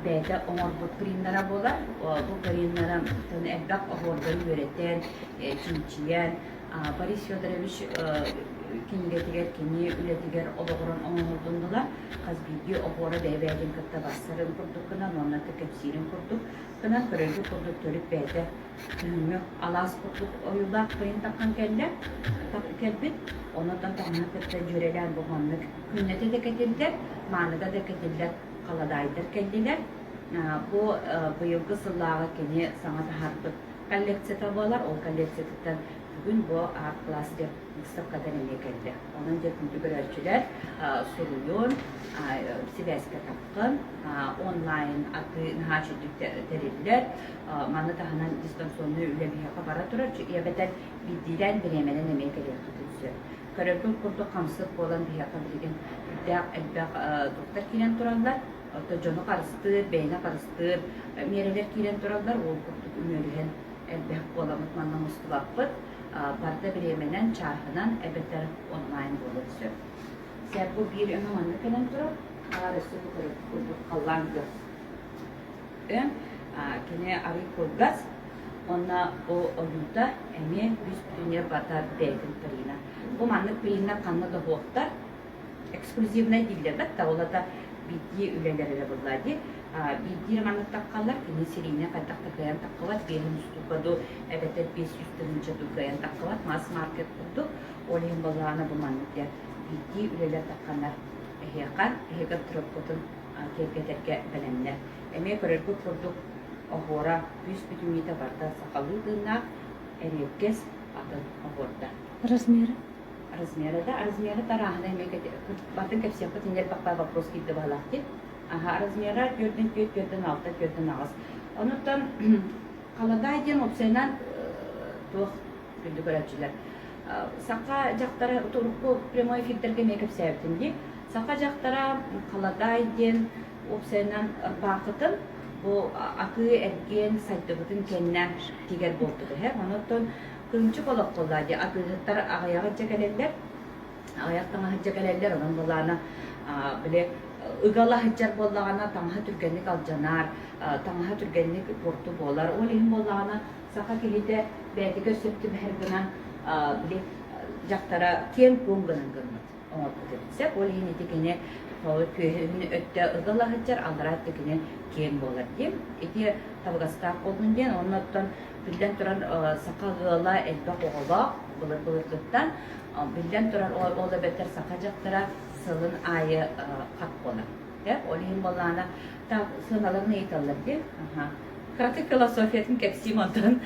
бэйэтэ оҥорбут приннара буолар. Бу приннара элбэх оһуордары үөрэтэн, чинчийэн, Борис Федорович кинигэтигэр кини үлэтигэр олоҕуран оҥоһуллуннулар. Хас биирдии оһуора бэйэ-бэйэтин кытта барсарын курдук гынан уонна кэпсиирин курдук гынан көрөргүт курдук төрүт бэйэтэ күһүҥҥү алаас курдук ойуулаах кыйын таххан кэллэ кэлбит. Онон таҥаһы кытта дьүөрэлээн бу маннык күннэтэ да кэтиллэр, мааныга да кэтиллэр халадаайдар кэллилэр. Бу быйылгы сыллааҕы кини саҥа таһаарбыт коллекцията буолар. Ол коллекциятыттан бүгүн бу арт-кластер выставкатан эмиэ кэллэ. Онон дьэ күндү көрөөччүлэр суруйун, сибээскэ таххын, онлайн атыы наһаа үчүгдүк тэриллэр. Маны таһынан дистанционнай үлэ биһиэхэ бара турар. Эбэтэр биирдиилээн бириэмэнэн эмиэ кэлиэххитин сөп. Көрөргүт курдук хамсык буолан биһиэхэ билигин үрдээх элбэх доктор киирэн тураллар. Оттон дьону харыстыыр, бэйэни харыстыыр миэрэлэр киирэн тураллар, ол курдук үмүөрүһэн элбэх буоламмыт манна мустубаппыт. Барыта бириэмэнэн, чааһынан эбэтэр онлайн буолуон сөп. Сэр бу биир өҥө маннык кэлэн турар, баар өссө бу курдук халлаан күөх өҥ. Кини арый кылгас, уонна бу ойуута эмиэ үс бүтүннэр барыта бэйэтин прина. Бу маннык прина ханна да уһуохтар, эксклюзивнай дииллэр да, ол ата биирдии үлэлэр эрэ буолла дии. Биирдии романнык таххаллар, кини серийне хайдах да кыайан таххыбат, биэһин устуука дуу, эбэтэр 500 тыһыынча дуу кыайан таххыбат, масс-маркет курдук. Ол иһин буоллаҕына бу маннык диэн биирдии үлэлэр тахханнар эһиэхэ, эһиги гардеробкутун киэргэтэргэ бэлэмнэр. Эмиэ көрөргүт курдук оһуора күүс бүтүннүүтэ барыта сахалыы тыыннаах, эриэккэс атын оһуордар. Размеры? Размеры да, размеры тарааһына эмиэ батын кэпсиэхпит иннэр баппа вопрос киирдэ баһылаах дии. Аха, размера төрдүн түөрт, төрдүн алта, төрдүн аҕыс. Онуттан халадаай диэн уопсайынан туох күндү көрөөччүлэр. Саха дьахтара урукку прямой эфирдэргэ эмиэ кэпсээбитим дии. Саха дьахтара халадаай диэн уопсайынан ырбаахытын бу атыы-эргиэн сайдыбытын кэннэ тигэр буолбут эһэ. Онуттан кырыымчык олох буолла дии атыыһыттар аҕыйаҕы дьэ кэлэллэр, аҕыйах таҥаһы дьэ кэлэллэр, онон былаана били ыгала сылдьар буоллаҕына таҥаһа түргэнник алдьанар, таҥаһа түргэнник буорту буолар. Ол иһин буоллаҕына саха киһитэ бэйэтигэр сөп түбэһэр гынан били дьахтара киэҥ-куоҥ гынан гыммыт оҥорбут эбит. Сөп ол иһин ити кини түөһүн өттө ыгыла сылдьар, аллараа өттө кини киэҥ буолар диэн. Ити табыгастаах буоллун диэн, онно оттон биллэн турар саха ыала элбэх оҕолоох былыр-былыргыттан биллэн турар ол эбэтэр саха дьахтара сылын аайы хат буолар. Ол иһин буоллаҕына сыаналарын ыйыталлар дии. Кыратык философиятын кэпсиим онтон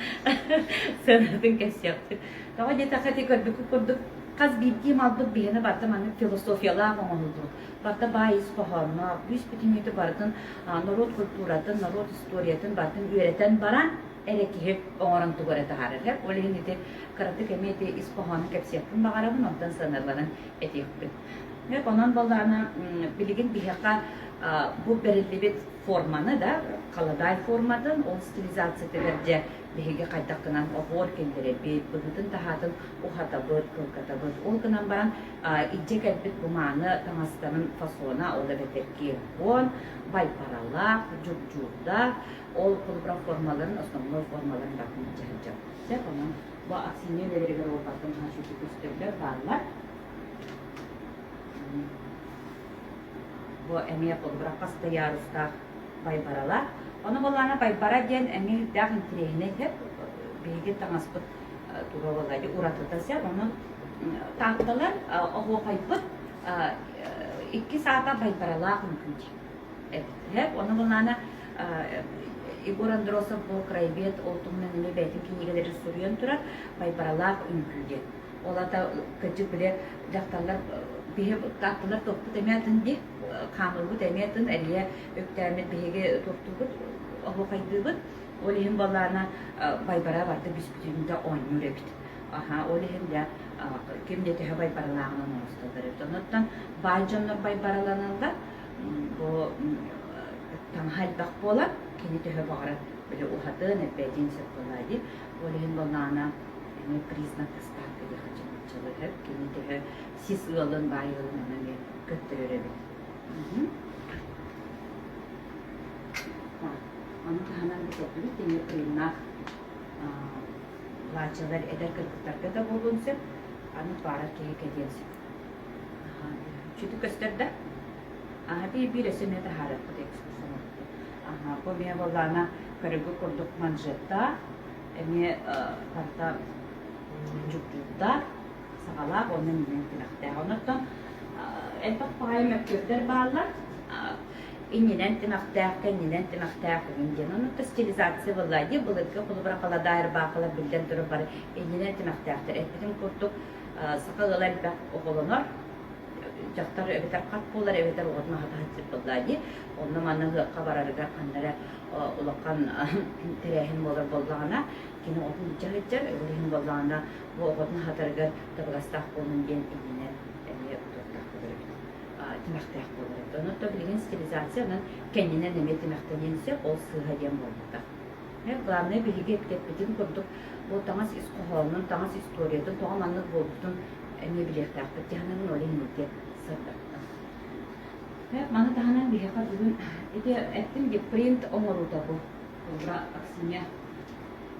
сыанатын кэпсиэхпит. Тоҕо диэтэххэ ити көрбүккүт курдук хас биирдии малбыт биһиэнэ барыта маннык философиялаах оҥоһуллубут. Барыта баай ис хоһоонноох, бүүс бүтүннүүтэ барытын норуот культуратын, норуот историятын барытын үөрэтэн баран эрэ киһи оҥорон тугу эрэ таһаарар. Ол иһин ити кыратык эмиэ ити ис хоһоонун кэпсиэхпин баҕарабын, онтон сыаналанан этиэхпин. Онон буоллаҕына билигин биһиэхэ бу бэриллибит форманы да, халадаай форматын, ол стилизациятыгар дьэ биһиги хайдах гынан оһуор киллэрэбит, быһыытын-таһаатын уһатабыт, кылгатабыт. Ол гынан баран илдьэ кэлбит бу мааны таҥастарын фасона, ол эбэтэр киэҥ-куон, байбаралаах, дьугдьуурдаах, ол холобура формаларын, основной формаларын барытын илдьэ сылдьабыт. Сөп, онон бу Аксинья үлэлэригэр ол барытын хаһан көстөллөр, бааллар. Бу эмиэ холобура хас да ярустаах байбаралар. Ону буоллаҕына байбара диэн эмиэ сүрдээх интэриэһинэй сөп. Биһиги таҥаспыт туга буолла дии уратыта сөп. Ону таатталар оһуохайбыт иккис аата байбаралаах үҥкүү эбит. Ону буоллаҕына Егор Андросов бу краевед ол туһунан эмиэ бэйэтин кинигэлэрин суруйан турар байбаралаах үҥкүү диэн. Ол аата кырдьык били дьахталлар биһи таатталар туохпут эмиэ атын дии, хаамырбыт эмиэ атын, эрийэ үктээммит биһиги туохтуубут, оһуохайдыыбыт. Ол иһин буоллаҕына байбара барыта бүс-бүтүннүүтэ оонньуур эбит. Аха, ол иһин дьэ ким да төһө байбаралааҕынан оҥостоллор эбит. Оннуттан баай дьоннор байбараланаллар, бу таҥаһа элбэх буолан, кини төһө баҕарар били уһатыан, элбэтиэн сөп буоллаҕа дии. Ол иһин буоллаҕына эмиэ признак достатка диэххэ дьылыһар кини төһө сис ыалын, баай ыалын онно эмиэ көттөрөр эбит. Ону таһынан бу көрдүбүт эмиэ тыыннаах плачалар эдэр кыргыттарга да буолуон сөп, аны баарар киһи кэтиэн сөп. Чүтү көстөр да? Аха биир биир өссө эмиэ таһаарыахпыт экскурс оҥорбут. Аха, бу эмиэ буоллаҕына көрүгү курдук манжеттаах, эмиэ барыта дьугдьуурдаах, саҕалаах уонна минньэн тимэхтээх. Оннуттан элбэх баҕайы мөккүөрдэр бааллар. Иннинэн тимэхтээх, кэннинэн тимэхтээх игин диэн. Оннуттан стилизация буолла дии. Былыргы холобура халадаай ырбаахылар биллэн турар бары иннинэн тимэхтээхтэр. Эппитим курдук саха ыала элбэх оҕолонор дьахтар эбэтэр хат буолар эбэтэр оҕотун аһата сылдьар буоллаа дии. Онно манна ыһыахха барарыгар ханна эрэ улахан тэрээһин буолар буоллаҕына, кини оҕотун илдьэ сылдьар, ол иһин буоллаҕына бу оҕотун аһатарыгар табыгастаах буоллун диэн иннинэн эмиэ туттах буолар эбит. тимэхтээх буолар эбит. Онон билигин стилизация онон кэннинэн эмиэ тимэхтэниэн сөп, ол сыыһа диэн буолбута. Главное биһиги эппитин курдук бу таҥас ис хоһоонун, таҥас историятын тоҕо маннык буолбутун эмиэ билиэхтээхпит дьаһанын ол иһин ити сырдаттым. Маны таһынан биһиэхэ бүгүн ити эттим ди принт оҥоруута бу. Холобура Аксинья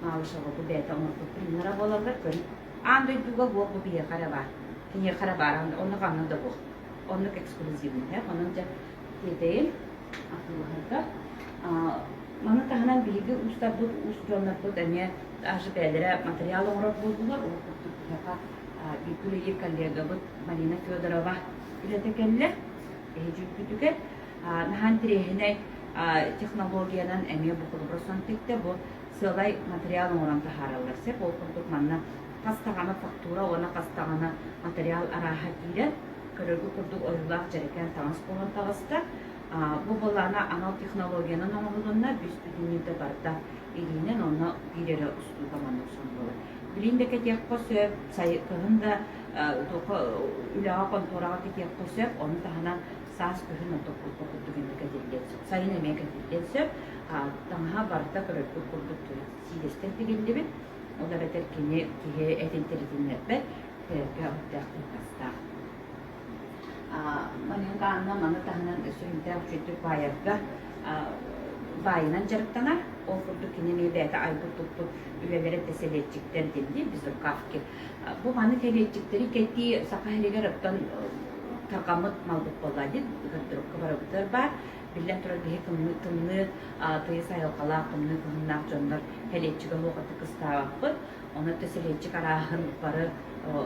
Малышева бу бэйэтэ оҥорбут приннара буолаллар көрүҥ. Аан дойдуга буох бу биһиэхэ эрэ баар. Киниэхэ эрэ баар, онно ханна да буох. Оннук эксклюзивный. Онон дьэ тиэтэйин атыылаһарга. Маны таһынан биһиги уустарбыт, уус дьоннорбут эмиэ даже бэйэлэрэ материал оҥорор буоллулар. Ол курдук биһиэхэ бииргэ үлэлиир коллегабыт Марина Федорова үлэтэ кэллэ. Эһи дьүлбүтүгэр наһаа интэриэһинэй технологиянан эмиэ бу холобура сон тиктэ. Бу сыалай материал оҥорон таһаараллар сөп. Ол курдук манна хас даҕаны фактура уонна хас даҕаны материал арааһа киирэн, көрөргө курдук ойуулаах дьэрэкээн таҥас буолан таҕыста. Бу былаана анал технологиянан оҥоһулунна, бүс-бүтүннүүтэ барыта илиинэн, онно биир эрэ устуука маннык сон буолар. Билин да кэтиэххэ сөп, кыһын да үлэҕэ хонтуораҕа кэтиэххэ сөп, ону таһынан саас күһүн ордук курдук эмиэ кэтиллиэн сөп. Сайын эмиэ кэтиллиэн сөп. Таҥаһа барыта көрөргүт курдук сиидэстэн тигиллибит. Ол эбэтэр кини киһи этин тиритиннэрбэт, тэргэ өттөөх тылбастаах. Маныаха Анна маны таһынан сүрүнтээх үчүгдүк баайарга баайынан дьарыктанар. Ол курдук кини эмиэ бэйэтэ айбыт-туппут үлэлэрэ тэсэлиэтчиктэр диэн безрукавки. Бу маны кэлиэтчиктэри кэтии Саха сиригэр оттон тарҕаммыт малбыт буолла диэн гардеробка барыбытыгар баар. Биллэн турар биһи тымныы тыйыс айылҕалаах, тымныы кыһыннаах дьоннор кэлиэтчигэ суох кыстаабаппыт. Онон тэсэлиэтчик арааһын бары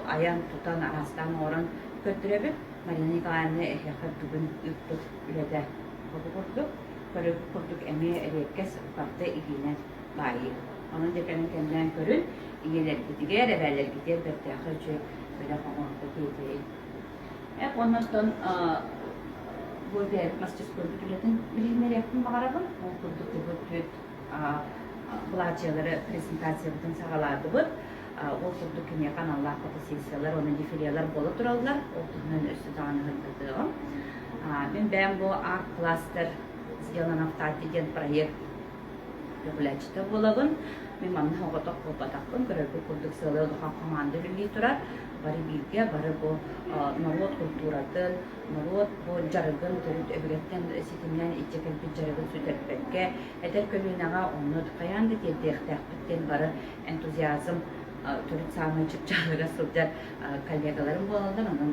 айан, тутан, араастаан оҥорон көрдөрөбүт. Марина Николаевна эһиэхэ бүгүн ыыппыт үлэтэ бу курдук. Көрөргүт курдук эмиэ эриэккэс барыта илиинэн баайыы. Онон дьэ кэлин кэмнээн көрүн, ийэлэргитигэр, эбээлэргитигэр бэртээхэй үчүгэй бэлэх оҥорбут диэтэйин. Эп оннортон бу бэйэбит мастерскойбут үлэтин билиһиннэриэхпин баҕарабын. Ол курдук бу түөрт былаачыйалары презентациябытын саҕалаатыбыт. Ол курдук киниэхэ аналлаах фотосессиялар уонна дефилелар буола тураллар. Ол туһунан өссө даҕаны сырдатыаҕым. Мин бэйэм бу арт-кластер «Сделано в Тате» диэн проект көҕүлээччитэ буолабын. Мин манна оҕотох буолбатахпын, көрөргүт курдук сыалай улахан команда үлэлии турар. Бары бииргэ, бары бу норуот культуратын, норуот бу дьарыгын төрүт өбүгэттэн ситимнээн илдьэ кэлбит дьарыгын сүтэрбэккэ, эдэр көлүөнэҕэ онно хайаан да тиэрдиэхтээхпит диэн бары энтузиазм төрүт саамай чыпчаалыгар сылдьар коллегаларым буолаллар. Онон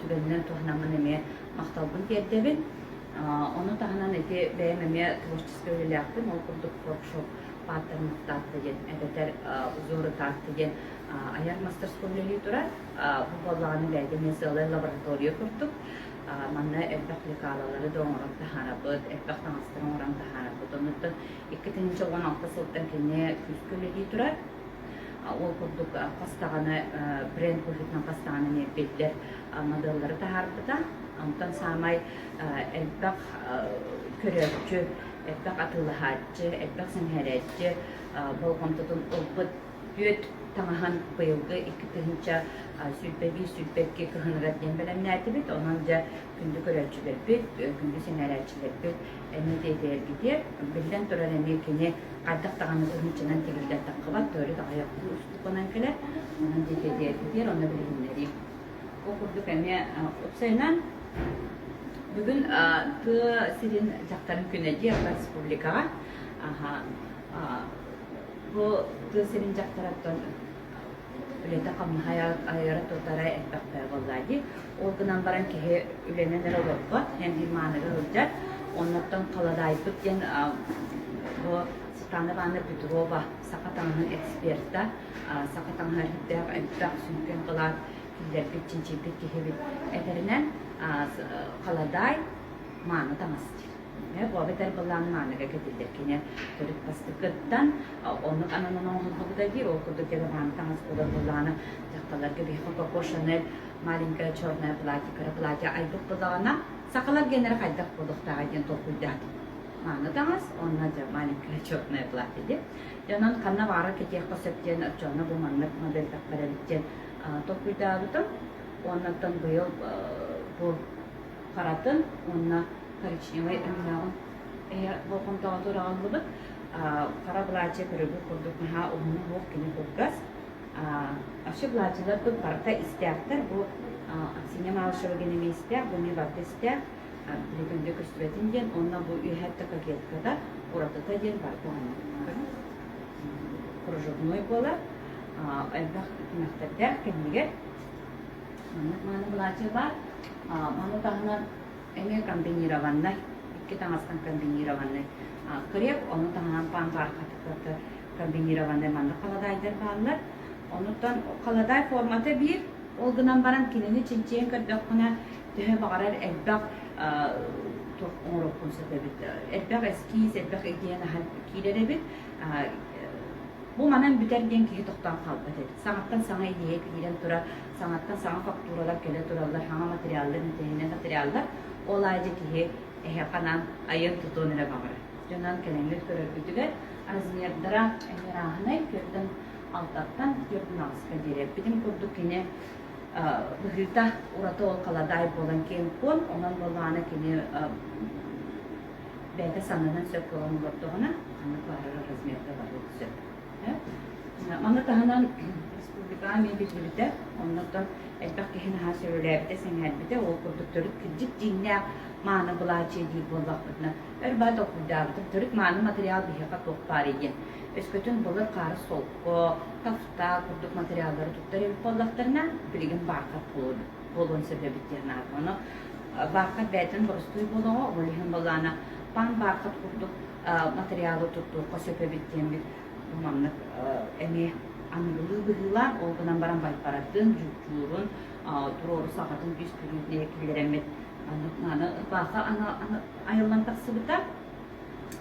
түгэнинэн туһанаммын эмиэ махталбын тиэрдэбин. Ону таһынан ити бэйэм эмиэ творческай үлэлээхпин, ол курдук воркшоп паттерн таатта диэн эбэтэр узоры таатта диэн айар мастерской үлэлии турар. Бу буоллаҕына бэйэтэ эмиэ сыалай лаборатория курдук. Манна элбэх лекалалары да оҥорон таһаарабыт, элбэх таҥастары оҥорон таһаарабыт. Онуттан 2016 сылтан кини күүскэ үлэлии турар. Ол курдук хас даҕаны бренд быһыытынан хас даҕаны эмиэ биллэр моделлары таһаарбыта. Онтон саамай элбэх көрөөччү, элбэх атыылаһааччы, элбэх сэҥээрээччи болҕомтотун ылбыт түөрт таҥаһын быйылгы 2021-22 кыһыныгар диэн бэлэмнээтибит. Онон дьэ күндү көрөөччүлэрбит, күндү сэҥээрээччилэрбит эмиэ тиэтэйэргитиэр. Биллэн турар эмиэ кини хайдах даҕаны тыһыынчанан тигиллэн таххыбат, төрүт аҕыйахтыы устуканан кэлэр. Онон дьэ тиэтэйэргитиэр, онно билиһиннэриим. Ол курдук эмиэ уопсайынан бүгүн тыа сирин дьахтарын күнэ дии республикаҕа. Бу тыа сирин дьахтарыттан үлэтэ-хамнаһа айара-тутара элбэх буоллаа дии. Ол гынан баран киһи үлэнэн эрэ олорбот, эн маныга сылдьар. Оннуттан халадаайбыт диэн бу Светлана Ивановна Петрова саха таҥаһын эксперта, саха таҥаһа сүрдээх элбэх сүҥкэн кылаат киллэрбит, чинчийбит киһибит этэринэн халадаай мааны таҥас диир. Бу эбэтэр былаан мааныга кэтиллэр кини төрүт бастакыттан оннук ананан оҥоһуллубута диир. Ол курдук дьэ мааны таҥас буолар былаана дьахталларга биһиэхэ Коко Шанель маленькое черное платье, кыра платье айбыт буоллаҕына сахалар геннэрэ хайдах буолуохтааҕый диэн толкуйдаатым. Мааны таҥас уонна дьэ маленькое черное платье диэн. Дьэ онон ханна баҕарар кэтиэххэ сөп диэн оччоҕуна бу маннык модель тахсар эбит диэн толкуйдаабытым. Уоннаттан быйыл бу харатын уонна коричневай өҥнөөҕүн болҕомтоҕо тураҕыллыбыт. Хара былаачыйа көрөргүт курдук наһаа уһуна суох кини кылгас. Вообще былаачыйаларбыт барыта истээхтэр. Бу Аксинья Малышева диэн эмиэ истээх, бу эмиэ барыта истээх. Билигин көстүбэтин диэн уонна бу үөһэттэ кокетката уратыта диэн барыта оннук кружевной буолар. Элбэх тимэхтэрдээх кэннигэр маннык мааны былаачыйа баар. Маны таһынан эмиэ комбинированнай, икки таҥастан комбинированнай креп, ону таһынан пан бархаты комбинированнай маннык халадаайдар бааллар. Онуттан халадаай формата биир, ол гынан баран кинини чинчийэн көрдөххүнэ, төһө баҕарар элбэх туох оҥоруоххун сөп эбит. Элбэх эскиз, элбэх идея наһаа киирэр эбит. Бу манан бүтэр диэн киһи тохтоон хаалбат эбит. Саҥаттан саҥа идея киирэн турар, саҥаттан саҥа фактуралар кэлэ тураллар, саҥа материаллар, интэриэһинэй материаллар. Ол аайы киһи эһиэхэ анаан айыан-тутуон эрэ баҕарар. Дьонон кэлэҥҥит көрөргүтүгэр размердара эмиэ ырааһынай, түөртэн алтаттан түөртэн аҕыска диэри. Эппитим курдук кини быһыыта ураты ол халадаай буолан киэҥ-куоҥ, онон буоллаҕына кини бэйэтэ сананан сөп буолан олордоҕуна, ханнык баҕарар размерга барыан сөп. Маны таһынан республикаҕа эмиэ биллибитэ, оннуттан элбэх киһи наһаа сөбүлээбитэ, сэҥээрбитэ, ол курдук төрүт кырдьык дьиҥнээх мааны былаачыйа диир буоллахпытына, өр баа толкуйдаабытым, төрүт мааны материал биһиэхэ туох баарый диэн. Өскөтүн былыр хаары солко, тафта курдук материаллары туттар эбит буоллахтарына, билигин баархат буолуон сөп эбит диэн аата. Ону баархат бэйэтин боростуой буолуоҕа, ол иһин былаана пан баархат курдук материалы туттуохха сөп эбит диэммит бу маннык эмиэ аныгылыы быһыылаах, ол гынан баран байбаратын, дьууччуурун, туруору саҕатын үс күрүүтүнэ киллэрэммит маннык аны ырбаахы айыллан тахсыбыта.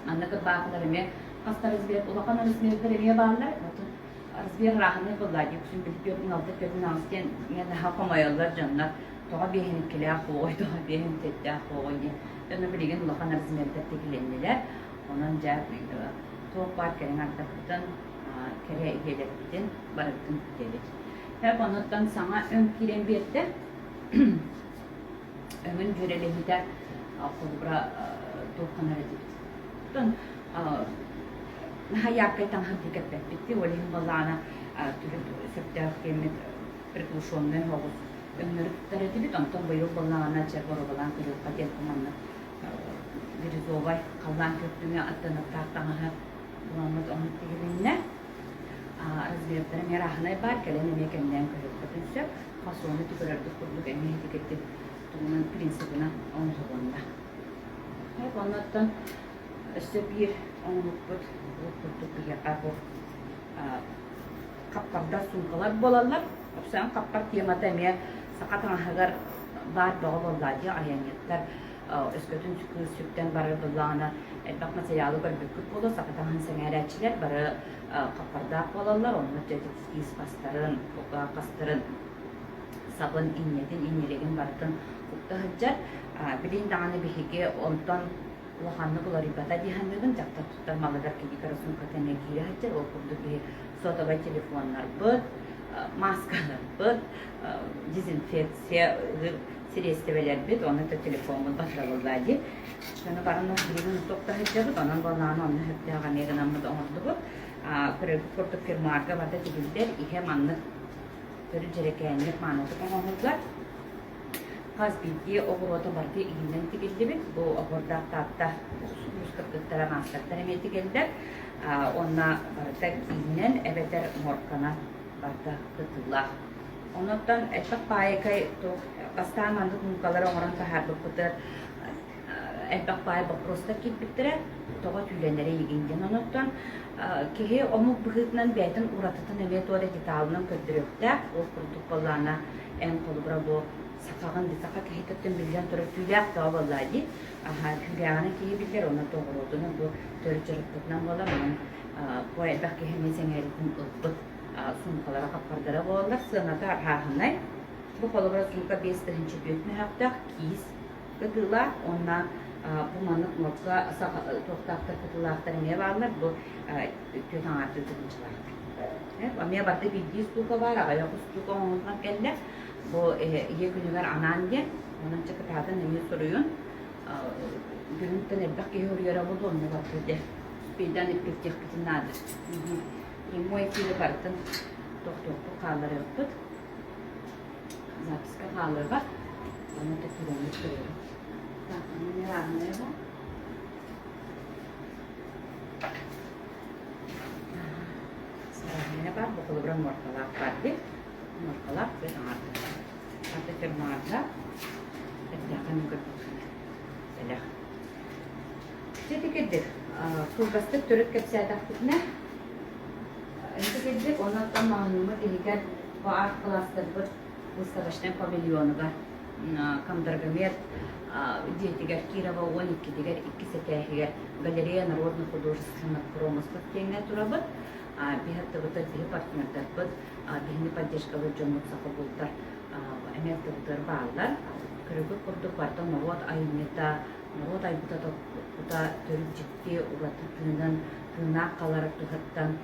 Маннык ырбаахылар эмиэ хаста размер, улахан размердэр эмиэ бааллар. Размер ырааһынай буолла дии, үксүн били 46 46 диэн эмиэ наһаа хомойоллор дьоннор. Тоҕо биэһин иккилээх хуоҕуй, тоҕо биэһин төрдээх хуоҕуй диэн. Дьоно билигин улахан размердар тигилиннилэр. Онон дьэ туох баар кэриҥ ардахпытын, кэрэ ийэлэрбитин барытын күтэбит. Тэп онуттан саҥа өҥ киирэн биэрдэ. Өҥүн дьүөрэлэһиитэ холобура туохханар этибит. Оттон наһаа яркай таҥаһы кэппэппит дии, ол иһин балаана түбүт сөптөөх диэммит приглушенный оҕус өҥнөрү туттар этибит. Онтон быйыл балаана чэ боруобалаан көрүөххэ диэн маннык бирюзовай халлаан күөхтүҥү аттаныктаах таҥаһы буламмыт оннук тигилиннэ. Размердара эмиэ ырааһынай баар, кэлэн эмиэ кэмнээн көрүөххүтүн сөп. Фасону түкөрөрбүт курдук эмиэ итикеттик тугунан принцибынан оҥоһулунна. Оннуттан өссө биир оҥоһукпут бу курдук биһиэхэ бу хаппардар суумкалар буолаллар. Опсаан хаппар темата эмиэ саха таҥаһыгар баар бөҕө буоллаа дии айанньыттар өскөтүн кыыс сүктэн барар буоллаҕына элбэх материалы көрбүккүт буолуо саха таҥаһын сэҥээрээччилэр бары хаппардаах буолаллар онно киис хастарын хастарын сабын инньэтин инньэлигин барытын укта сылдьар билин даҕаны биһиги онтон улаханнык уларыйбата дии саныыбын дьахтар туттар малыгар кини кыра суумката эмиэ киирэ сылдьар ол курдук биһи сотовай телефоннарбыт мааскаларбыт дезинфекция сириэстибэлэрбит уонна то телефоммут батарыллаа дии. Дьону баран билигин тохто сылдьабыт, онон буоллаҕына онно сөптөөх эмиэ гынаммыт оҥордубут. Көрөргүт курдук фермуарга барыта тигиллэр, иһэ маннык төрүт дьэрэкээнник маанытык оҥоһуллар. Хас биирдии оҕуруота барыта иһинэн тигиллибит. Бу оһуордаах таатта уус кыргыттара маастардар эмиэ тигэллэр. Уонна барыта киининэн эбэтэр морканан барыта кытыылаах. Онуттан элбэх паайкай туох бастаан маннык муукалары оҥорон таһаарбыппытыгар элбэх паай боппуруостар киирбиттэрэ, тоҕо түүлэнэрэ игин диэн. Онуттан киһи омук быһыытынан бэйэтин уратытын эмиэ туох эрэ деталынан көрдөрүөхтээх. Ол курдук буоллаҕына, эн холобура бу сахаҕын дии, саха киһититтэн биллэн турар түүлээх тоҕо буоллаа дии. Аһа, түүлээҕинэн киһи биллэр, онон тоҕуруотунан бу төрүт дьарыкпытынан буолар, онон бу элбэх киһи эмиэ сэҥээриитин ылбыт суумкалара хаппардара буолаллар. Сыаната арааһынай. Бу холобура суумка 5400 мөһөөхтөөх киис кытыылаах уонна бу маннык морга туохтаахтар кытыылаахтар эмиэ бааллар. Бу түөрт аҥаардыы тыһыынчалаахтар. Эмиэ барыта биирдии устуука баар, аҕыйах устуука оҥоһуллан кэллэ. Бу ийэ күнүгэр анаан диэн, онон чакытаатын эмиэ суруйун. Бүгүнтэн элбэх киһи уруйара буолуо, онно барбыт дьэ. Спейдан эппиэттиэхпитин наада. Прямой эфири барытын тохтуохпут хаалларыахпыт. Записка хаалыаҕа. Ону төкүрэммит көрөбүт. Так, ону не равное Сараһыйа бар, бу холобура муоркалаах бар дии. Муоркалаах бэт аҥардыыр. Аты фермарга эрдэххэ мин көрбүппүн. Бэлэх. Ити кирдик, кылгастык төрүт кэпсээтэхпитинэ, ити кирдик, онон маҕаһыыммыт иһигэр бу арт-кластербыт выставочнай павильонугар Комдаргомет дьиэтигэр Кирова 12-тигэр иккис этээһигэр галерея народных художественных промыслов диэҥҥэ турабыт. Биһи аттыбытыгар биһи партнердарбыт, биһини поддержкалыыр дьоммут саха бултар эмиэ аттыбытыгар бааллар. Көрөргүт курдук барыта норуот айымньыта, норуот айбыта топпута төрүт дьикти ураты тыынын, тыыннаах халар туһаттан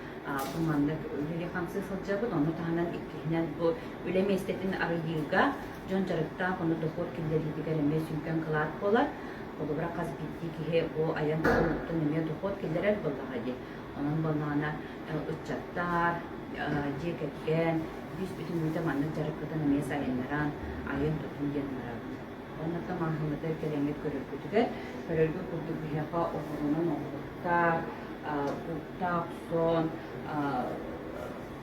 бу маннык үлэлии-хамсыы сылдьабыт. Ону таһынан иккиһинэн бу үлэ миэстэтин арыйыыга дьон дьарыктаах, ону дохуот киллэриитигэр эмиэ сүҥкэн кылаат буолар. Холобура, хас биирдии киһи бу айан тутууттан эмиэ дохуот киллэрэр буоллаҕа дии. Онон буоллаҕына ыччаттар, дьиэ кэргэн бүүс бүтүннүүтэ маннык дьарыккытын эмиэ сайыннаран, айан тутун диэн ыҥырабыт. Оннуттан маҕаһыыммытыгар кэлэҥҥит көрөргүтүгэр, көрөргүт курдук биһиэхэ оҕуруонан оҥоһуктар, кууктаах сон,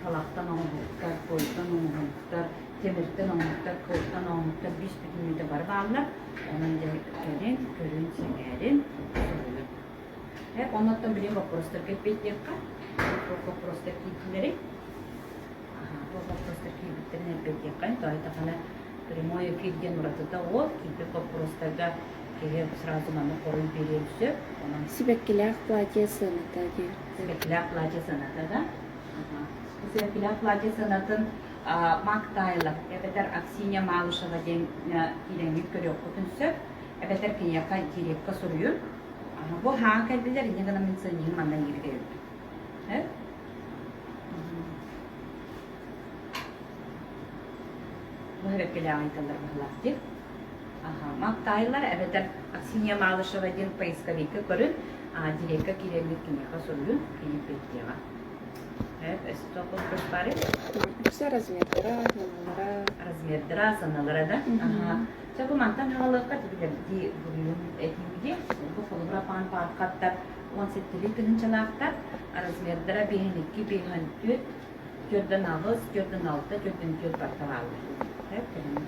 талахтан оҥоһуктар, туойтан оҥоһуктар, тимиртэн оҥоһуктар, кылтан оҥоһуктар бүүс бүтүннүүтэ бары бааллар. Онон дьэ кэлин, көрүн, сэҥээрин, суруйун. Э, оннуттан билим боппуруостарга эппиэттиэххэ. Туох боппуруостар киирдилэрий? Туох боппуруостар киирбиттэрин эппиэттиэххэ. Тоойдоххуна прямой эфир диэн уратыта ол. Киирбит боппуруостарга киһи сразу манна хоруй биэриэн сөп. Онон Сибэккилээх платье сыаната диэн. Сибэккилээх платье сыаната да? Сибэккилээх платье сыанатын Мак Тайлор эбэтэр Аксинья Малышева диэн киирэҥҥит көрүөххүтүн сөп. Эбэтэр киниэхэ дирекка суруйун. Бу хаан кэллилэр, инньэ гынан мин сынньыһын манна ииргэ өлбүт. Бу сибэккилээх ыйыталлар быһылаах дии. Мак Тайлор эбэтэр Аксинья Малышева диэн поисковикка көрүн, дирекка киирэммит киниэхэ суруйун, кини эппиэттиэҕэ. Үксэ размердара, сыаналара. Размердара, сыаналара да. Чэ, бу мантан хаалыахха билэрдии буруйун этиибиди. Бу холобура паан пааркаттар 17 тыһыынчалаахтар. Размердара 52, 54, 48, 46, 44 барта бааллар.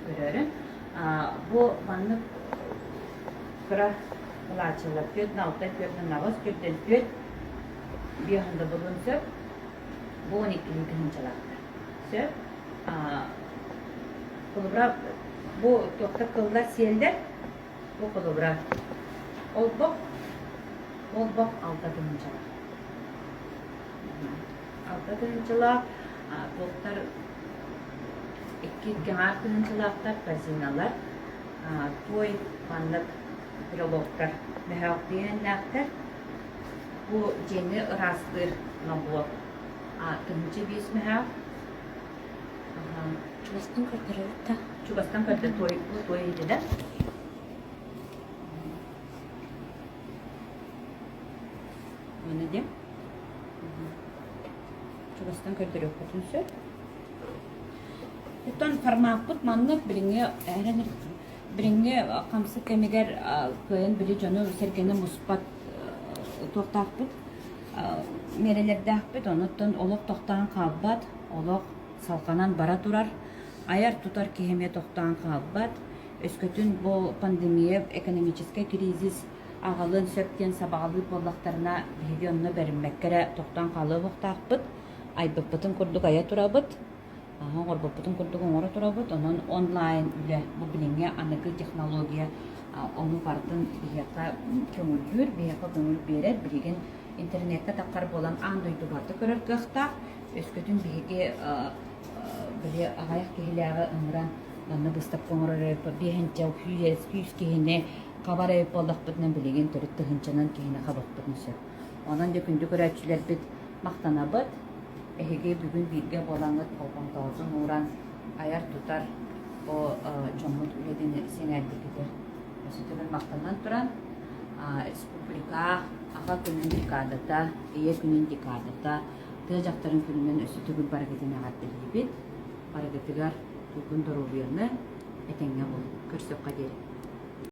Көрөөрүн. Бу маннык кыра ылааччылар 46, 48, 44 биэһин да булуон сөп. Бу 12 тыһыынчалаахтар. Сөп. Холобура, бу туохтар кыллар сиэллэр, бу холобура олбох, олбох 6 тыһыынчалаах. 6 тыһыынчалаах, туохтар икки аҥаар тыһыынчалаахтар, корзиналар, туой маннык брелоктар, мөһөөх диэннээхтэр. Бу дьиэни ыраастыыр нобуор 1005 мөһөөх. Чугастан көрдөрөбүт да? Чугастан көрдө туой, бу туой иһитэ да. Маны диэн. Чугастан көрдөрүөххүтүн сөп. Оттон формаппыт маннык билиҥҥи билиҥҥи хамсык кэмигэр кыайан били дьону сэргэни муспат туохтаахпыт миэрэлэрдээхпит. Онуттан олох тохтоон хаалбат, олох салҕанан бара турар. Айар-тутар киһи эмиэ тохтоон хаалбат. Өскөтүн бу пандемия, экономическай кризис аҕалыан сөп диэн сабаҕалыыр буоллахтарына, биһиги онно бэриммэккэ эрэ тохтоон хаалыа суохтаахпыт. Айбыппытын курдук айа турабыт. Оҥорбуппутун курдук оҥоро турабыт. Онон онлайн үлэ бу билиҥҥи аныгы технология ону барытын биһиэхэ көҥүллүүр, биһиэхэ көҥүл биэрэр. Билигин интернеккэ таххар буолан аан дойду барыта көрөр кыахтаах. Өскөтүн биһиги били аҕыйах киһилээҕи ыҥыран манна быыстапка оҥорор биэһинчэ 100 киһини хабар эбит буоллахпытына билигин төрүт тыһыынчанан киһини хабыахпытын сөп. Онон дьэ күндү көрөөччүлэрбит махтанабыт. Эһиги бүгүн бииргэ буолаҥҥыт болҕомтоҕутун ууран айар-тутар, Бу дьоммут үлэтин сэҥээрбиккитигэр өссө төгүл махтанан туран, республика Аҕа күнүн декадата, Ийэ күнүн декадата, тыа дьахтарын күнүнэн өссө төгүл барыгытын эҕэрдэлиибит. Барыгытыгар туйгун доруобуйаны, этэҥҥэ буолун. Көрсөххө диэри.